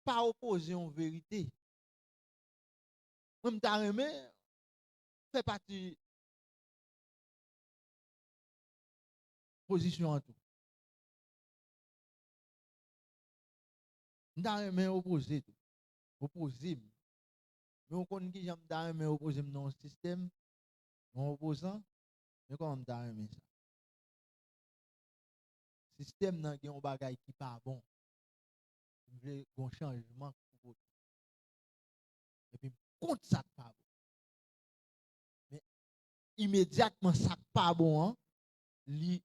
Pa opoze yon verite. Mwen, m ta renmen fè pati pozisyon an tou. M ta renmen opoze tou. Opoze m. Men w konn kijan m ta renmen opoze m nan yon sistèm, nan yon opozan? Men kòman m ta renmen sa? Sistèm nan gen yon bagay ki pa bon. M vle gen yon chanjman pou pote. Epi m kont sa k pa bon. Men imedyatman sa k pa bon an, li,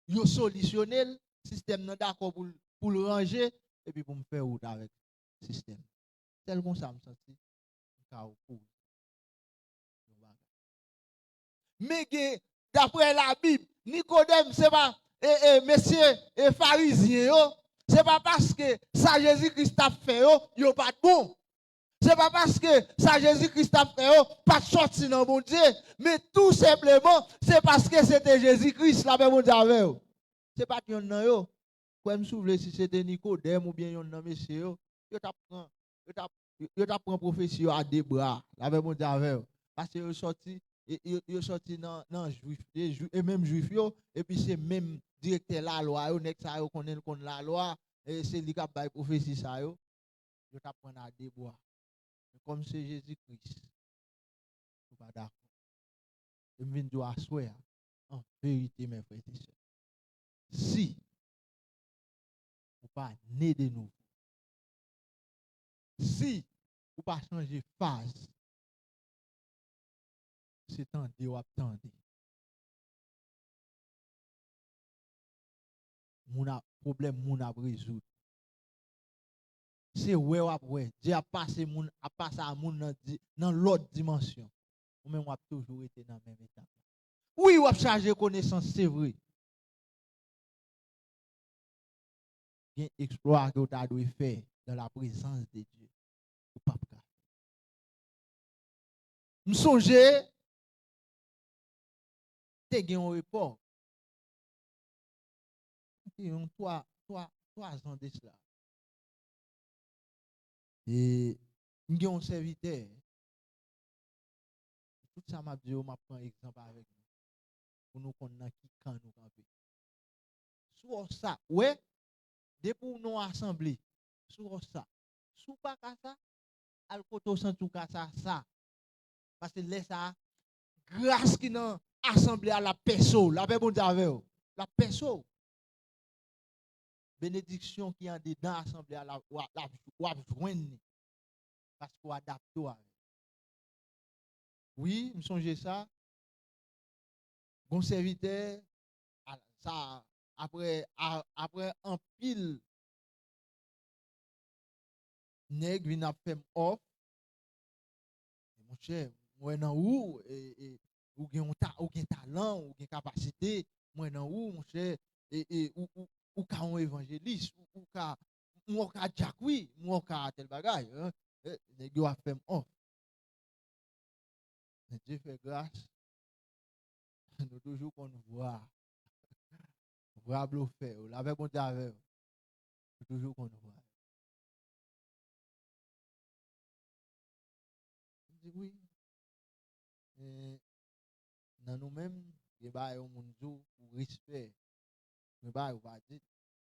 yo solisyone l, sistèm nan dakò pou l, pou l ranje, epi pou m fè wout avèk sistèm. Sèl konsa m santi m ka opoze yon bagay. Men gen, daprè Labib, Nikodèm, se pa, e, e, mesye, e, farizyen yo, se pa paske sa Jezi Kris t ap fè yo, yo pa t bon. Se pa paske sa Jezi Kris t ap fè yo pa t sòti nan Bondye, men tou senpleman, se paske se te Jezi Kris, lapè Bondye avè yo. Se pa t yonn nan yo. Kwè m si w vle, si se te Nikodèm oubyen yonn nan mesye yo, yo t ap pran, yo t ap, yo t ap pran pwofesi yo a de bra, lapè Bondye avè yo. Paske yo sòti, e, yo, yo sòti nan, nan Jwif, e, Jwi-, e menm Jwif yo, epi se menm direktè lalwa yo, nèg sa yo konnen l konn lalwa, e se li k ap bay pwofesi sa yo. Yo t ap pran a de bra. Men kòm se Jezi Kris, yo pa dakò. E m vin di w aswè a, an verite, men frè e sè, si ou pa ne de nouvo, si ou pa chanje faz, se tande w ap tande. Moun ap, pwoblèm moun ap rezoud. Se wè w ap wè. Dye ap pase moun, ap pase a moun nan di, nan lòt dimansyon. Ou menm w ap toujou rete nan menm etap la. Wi, w ap chaje konesans, se vre. Gen eksplwa ke w ta dwe fè dans la présence de Dieu. Ou p ap ka. M sonje, te gen yon epòk, te gen yon twa, twa, twa zan de sila. E m gen yon sèvitè, tout sa m ap di yo, m ap pran egzanp avèk nou, pou nou konn nan ki kan nou kanpe. Si w wè sa, wè, depi w nan yon asanble, si w wè sa, si w pa ka sa, al kote w santi w ka sa, sa. Paske lè sa a, gras ki nan asanble a, l ap pèse w. Lapè Bondye avè w. L ap pèse w. Benediksyon ki andedan asanble a, l ap, w ap, l ap, w ap jwenn li. Paske w adapte w avè l. Wi, m sonje sa. Gon sèvitè, a, sa, apre, a, apre anpil nèg vin ap fè m òf. Monchè, m wè nan ou, e, e, ou gen yon ta, ou gen talan, ou gen kapasite, m wè nan ou, monchè, e, e, ou, ou, ou ka yon evanjelis, ou, ou ka, m wè w ka dyak wi, m wè w ka tèl bagay, hein. E, nèg yo ap fè m òf. Men Dye fè gras, nou toujou konn vwa, vwa blofè yo. Lapè Bondye avè w. Nou toujou konn vwa. M di wi. E, nan nou menm, gen bagay yon moun di w pou respè. Gen bagay ou pa di,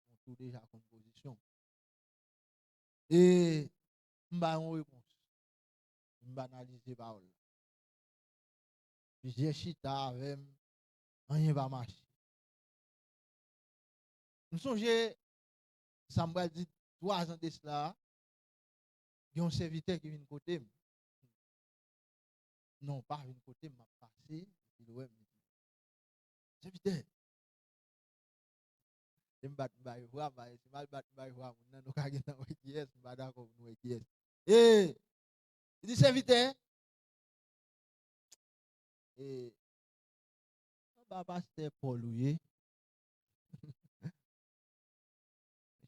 ou tou deja konn pozisyon w. E m ba yon repons. M banalize pawòl la. Plizyè chita avè m, anyen pa mache. M sonje, sa m pral di twa zan de sila, gen yon sèvitè ki vin kote m. Non, pa vin kote m, m ap pase, epi l wè m, li di, "Sèvitè." E m bat m bay vwa, m bay, si m al bat m bay vwa moun nan, nou ka gentan wè kiyès, m pa dakò pou nou wè kiyès. E, li di, "Sèvitè, e, anba pastè Pòl ou ye?"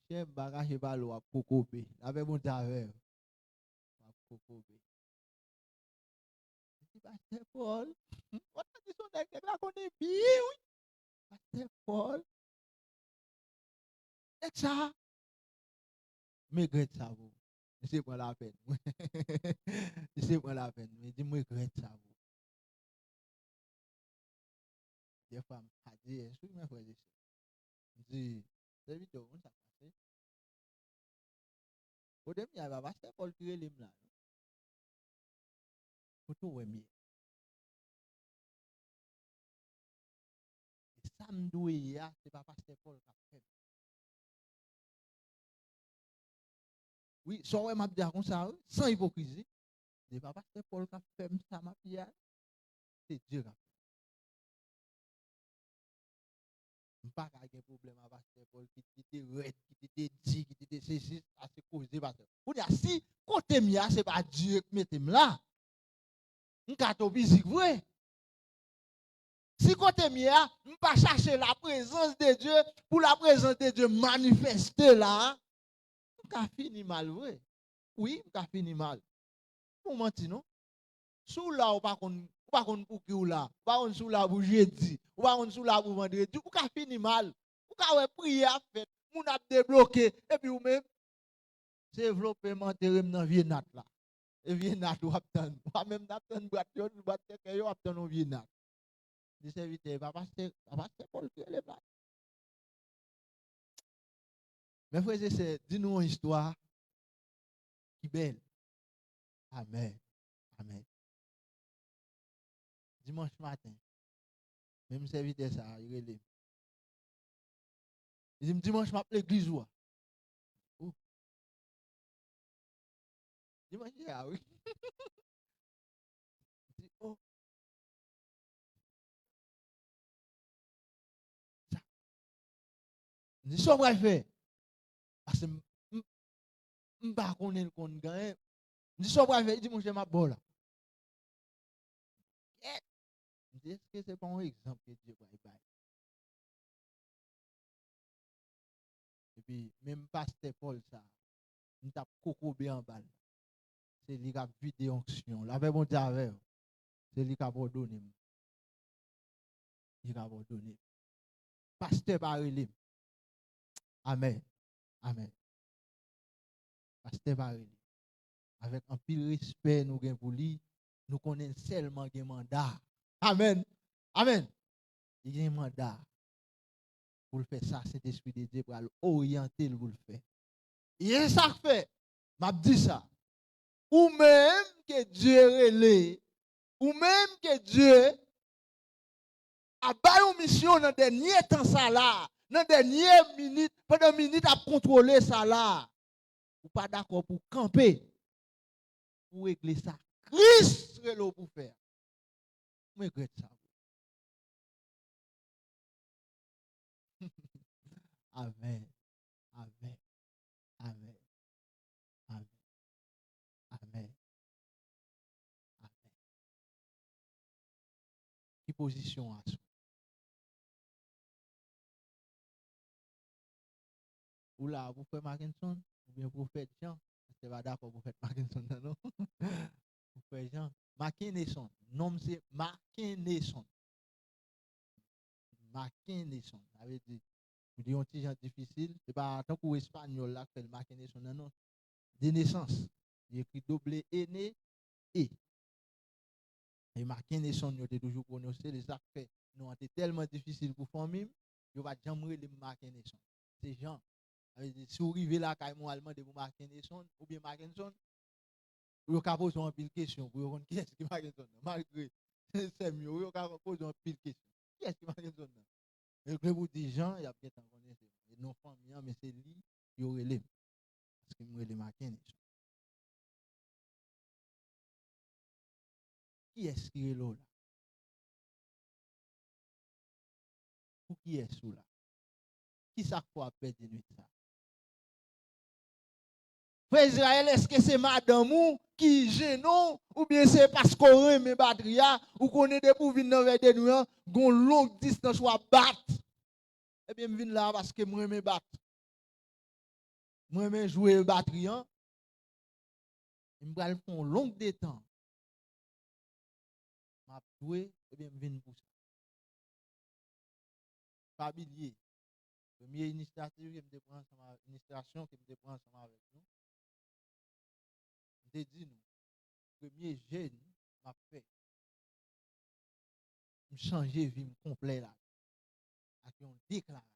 Monchè, m pa kache pale w, w ap kokobe. Lapè Bondye avè w. W ap kokobe. Li di, "Pastè Pòl." Mwen ta di se yon nèg, nèg la konnen byen, wi. "Pastè Pòl. Nèg sa a." M regrèt sa, bro. Misye pran lapèn. Misye pran lapèn. Li di, "M regrèt sa, bro." Dèfwa, m ka di, èske wi, men frè e sè. M di, "Sèvitè, ou konn sa k pase? Kote m ye a, e pa pastè Pòl ki rele m la, non. Kote w wè m ye?" E sa m dwe ye a, se pa pastè Pòl k ap fè m. Wi, sa w wè m ap di a konsa, wi, san ipokrizi. Se pa pastè Pòl k ap fè m sa m ap ye a. Se Dye k ap fè m. M pa ka gen pwoblèm a pastè Pòl ki, ki te rèd, ki te, te di, ki te, te sesi, sa se koze pastè. Kounye a, si kote m ye a, se pa Dye k mete m la, m ka topizik vre. Si kote m ye a, m pa chache la présence de Dieu, pou la présence de Dieu manifeste la, m ka fini mal vre. Wi, m ka fini mal. Pou manti non. Si w la, ou pa konn, ou pa konn pou ki w la. Ou pa konn si w la pou jedi. Ou pa konn si w la pou vandredi. Ou ka fini mal. Ou ka wè priyè ap fèt, moun ap debloke, epi ou menm, se vlope m antere m nan vye nat la. E vye nat w ap tann. Ou pa menm t ap tann bwat yo, bwat sèkèy yo, w ap tann yon vye nat. Di sèvitè, pa pastè, pa pastè Pòl ki rele m la. Men frè e sè, di nou yon istwa ki bèl. Amèn. Amèn. Dimanch maten, Menm sèvitè sa a, li rele m. Li di m, "Dimanch, m ap legliz ou a." Oh. Dimanch, a, wi. M di, "Oh." Sa. M di, "Sa w pral fè?" Paske m, m, m pa konnen l konn gen anyen. M di, "Sa w pral fè?" Li di, "Monchè, m ap ba w la." Kèt! M di, "Èske se pa yon egzanp ke Dye pral bay?" Epi, menm pastè Pòl sa, m t ap kokobe anba l. Se li k ap vide onksyon. Lapè Bondye avè w. Se li k ap òdone m. Li k ap òdone m. Pastè pa rele m. Amèn. Amèn. Pastè pa rele m. Avèk anpil respè nou gen pou li, nou konnen l sèlman gen manda. Amèn. Amèn. Li gen manda pou l fè sa Sentespri de Dye pral oryante l pou l fè. E se sa k fè, m ap di sa. Ou menm ke Dye rele, ou menm ke Dye ap ba yon misyon nan dènye tan sa la, nan dènye minit, pandan minit ap kontwole sa la, ou pa dakò pou kanpe, pou regle sa Kris rele w pou fè a. M regrèt sa. Amèn. Amèn. Amèn. Amèn. Amèn. Amèn. Ki pozisyon w aswè? Ou la pou frè Mackenson oubyen pwofèt Jan? Pastè pa dakò pwofèt Mackenson nan non. Pou frè Jan. Mackenson. Non m se Mackenson. Mackenson. Sa vle di, pou di yon ti jan difisil, se pa tankou espanyòl la k fè l Mackenson nan non. De nesans. Li ekri doble E N E. E Mackenson yo te toujou pwononse l, e sa k fè non an te tèlman difisil pou fanmi m, yo pa t janm rele m Mackenson. Se Jan. Sa vle di, si w rive lakay mwen, w al mande pou Mackenson oubyen Mackenson, yo ka poze w anpil kesyon pou yo konn kiyès ki Mackenson nan. Malgre se sè m yo, yo ka poze w anpil kesyon. Kiyès ki Mackenson nan? Yo vle pou di Jan, y ap gentan konnen se mwen. E non fanmi an, men se li yo rele m. Paske m rele Mackenson. Kiyès ki rele w la? Pou kiyès ou la? Kisa k fè w ap pèdi nwit sa? Frè Izrayèl, èske se madanm ou ki jennen w, oubyen se paske w renmen batri a? Ou konnen depi w vin nan vèy de nwi an, gon long distans w ap bat. Ebyen, m vin la a paske m renmen bat. M renmen jwe batri an. E m pral fè yon long detan. M ap jwe, ebyen, m vin pou sa. Pa bliye, premye inisyativ ke m te pran ansanm avèk, inisyasyon ke m te pran ansanm avèk nou, m te di nou, premye jèn m ap fè, m chanje vi m konplè la ak yon deklarasyon.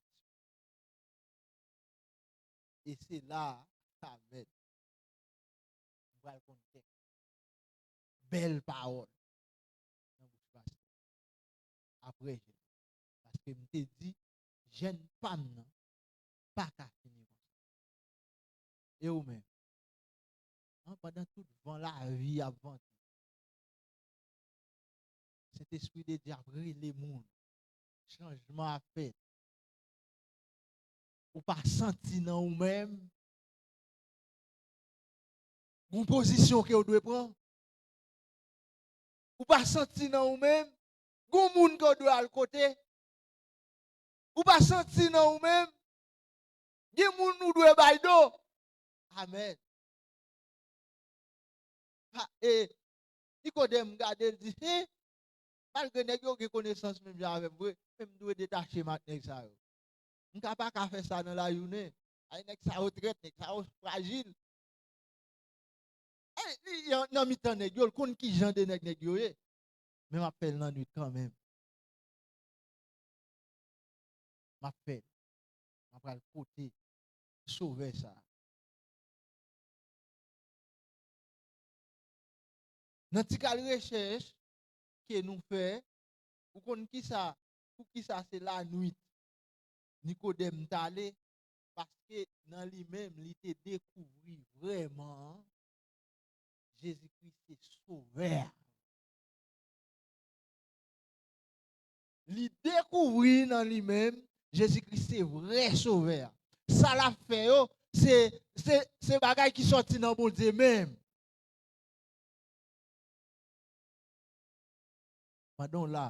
E se la a, amèn, m pral konn kèk bèl pawòl nan bouch pastè. Apre jèn. Paske m te di, jèn pa m nan pa ka fini konsa. E ou menm? An, pandan tout van lavi ap vante, Sentespri de Dye ap rele moun. Chanjman ap fèt. Ou pa santi nan ou menm gon pozisyon ke w dwe pran? Ou pa santi nan ou menm gon moun ke w dwe al kote? Ou pa santi nan ou menm gen moun ou dwe bay do? Amèn. Ha, e, Nikodèm gade l di, "Hen, malgre nèg yo gen konesans menm jan avè m vre, men m dwe detache m ak nèg sa yo. M ka pa ka fè sa nan lajounen. Ay, nèg sa yo trèt, nèg sa yo frajil." E, li, li nan mitan nèg yo, l konn ki jan de nèg nèg yo ye. Men m ap fè l nan nwit kanmenm. M ap fè l. M ap al kote Sovè sa a. Nan ti kal rechèch ke nou fè, ou konn kisa Poukisa se lanwit Nikodèm t ale? Paske nan li menm, li te dekouvri vrèman Jezikri se Sovè a. Li dekouvri nan li menm Jezikri se vrè Sovè a. Sa l ap fè yo, se, se, se bagay ki sòti nan Bondye menm. Pandan w la,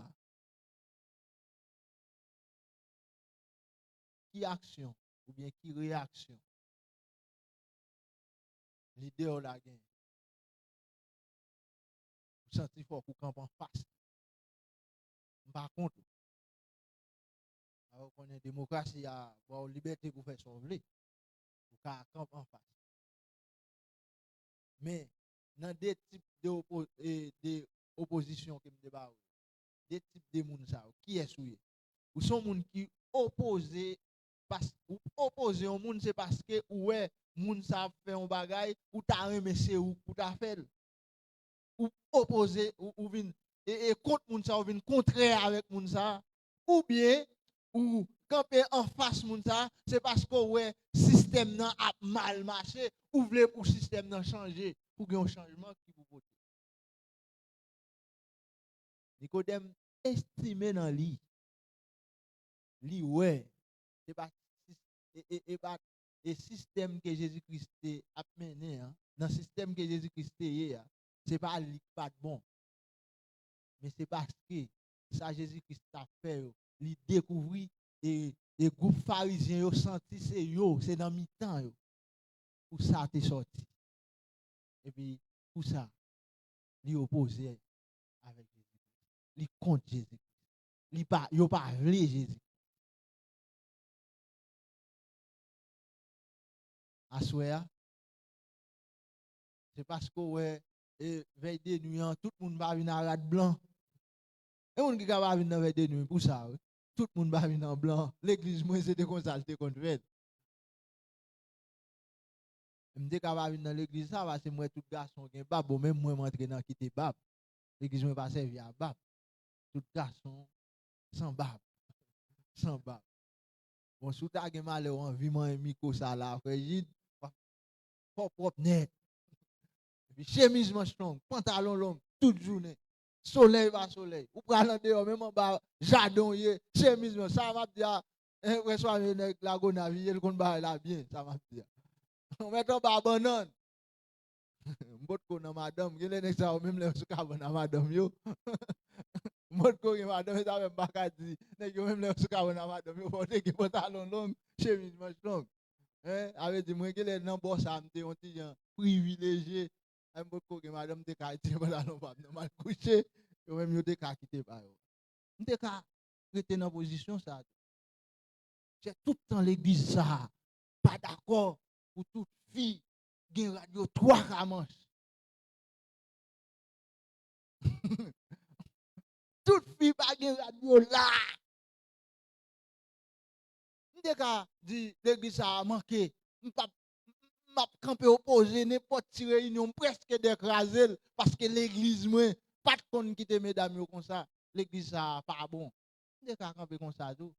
ki aksyon oubyen ki reyaksyon lidè w la gen? Ou santi fòk ou kanpe anfas li. M pa kont ou. Paske w konnen demokrasi a ba w libète pou fè sa w vle. Ou ka kanpe anfas. Men, nan de tip de, opo, e, de opozisyon ke m te ba w yo, de tip de moun sa yo, kiyès ou ye? Ou se yon moun ki opoze, pas, ou opoze yon moun, se paske ou wè moun sa ap fè yon bagay, ou ta renmen se ou k pou ta fè l. Ou opoze, ou, ou vin, e, e kont moun sa, ou vin kontrè avèk moun sa, oubyen ou kanpe anfas moun sa, se paske w wè sistèm nan ap mal mache, ou vle pou sistèm nan chanje, pou gen yon chanjman ki pou pote. Nikodèm estime nan li, li wè, se pa, e, e, e pa, e sistèm ke Jezi Kris te ap mennen an, nan sistèm ke Jezi Kris te ye a, se pa li k pa t bon. Men se paske sa Jezi Kris t ap fè yo, li dekouvri, e, e gwoup farizyen yo santi se yo, se nan mitan yo pou sa te sòti. Epi pou sa, li opoze avèk Jezi Kris. Li kont Jezi Kris. Li pa, yo pa vle Jezi Kris. Aswè a, se paske w wè, e, vèy de nwi an, tout moun pa vin a rad blan. E moun ki ka pa vin nan vèy de nwi pou sa, wi. Tout moun pa vin an blan. Legliz mwen, se te konsa l te konn fèt. M te ka pa vin nan legliz sa, paske m wè tout gason gen bab, bon, menm mwen, m antre nan kite bab. Legliz mwen pa sèvi a bab. Tout gason san bab. San bab. Bon, si w ta gen malè w anvi manyen mikwo sa la, frè Jid, w ap fò pwòp nèt. Epi chemiz manch long, pantalon long, tout jounen. Solèy pa solèy. Ou pral andeyò, menm anba jaden w ye, chemiz manch. Sa m ap di a, en, frè Swami nèg Lagonav, li ye, l konn bagay la byen, sa m ap di a. Ou mèt anba bannann. M potko nan madanm. Gen lè nèg sa yo, menm lè yo sou kabann a madanm yo. M potko gen madanm, e sa fè m pa ka di. Nèg yo, menm lè yo sou kabann a madanm yo, fò w te gen pantalon long, chemiz manch long. Hein? Sa vle di, mwen, gen lè nan bò sa, m te yon ti jan privilejye. Ay, m potko gen madanm, m te ka retire pantalon pa m nan m al kouche. Yo menm, yo te ka kite pa yo. M te ka rete nan pozisyon sa tou. Se tout tan legliz sa a pa dakò pou tout fi gen rad yo twa ka manch. Tout fi pa gen rad yo la. M te ka di legliz sa a manke. M p ap, m ap kanpe opoze nenpòt ti reyinyon, m prèske dè kraze l, paske legliz mwen pa t konn kite medam yo konsa. Legliz sa a pa bon. M te ka kanpe konsa tou.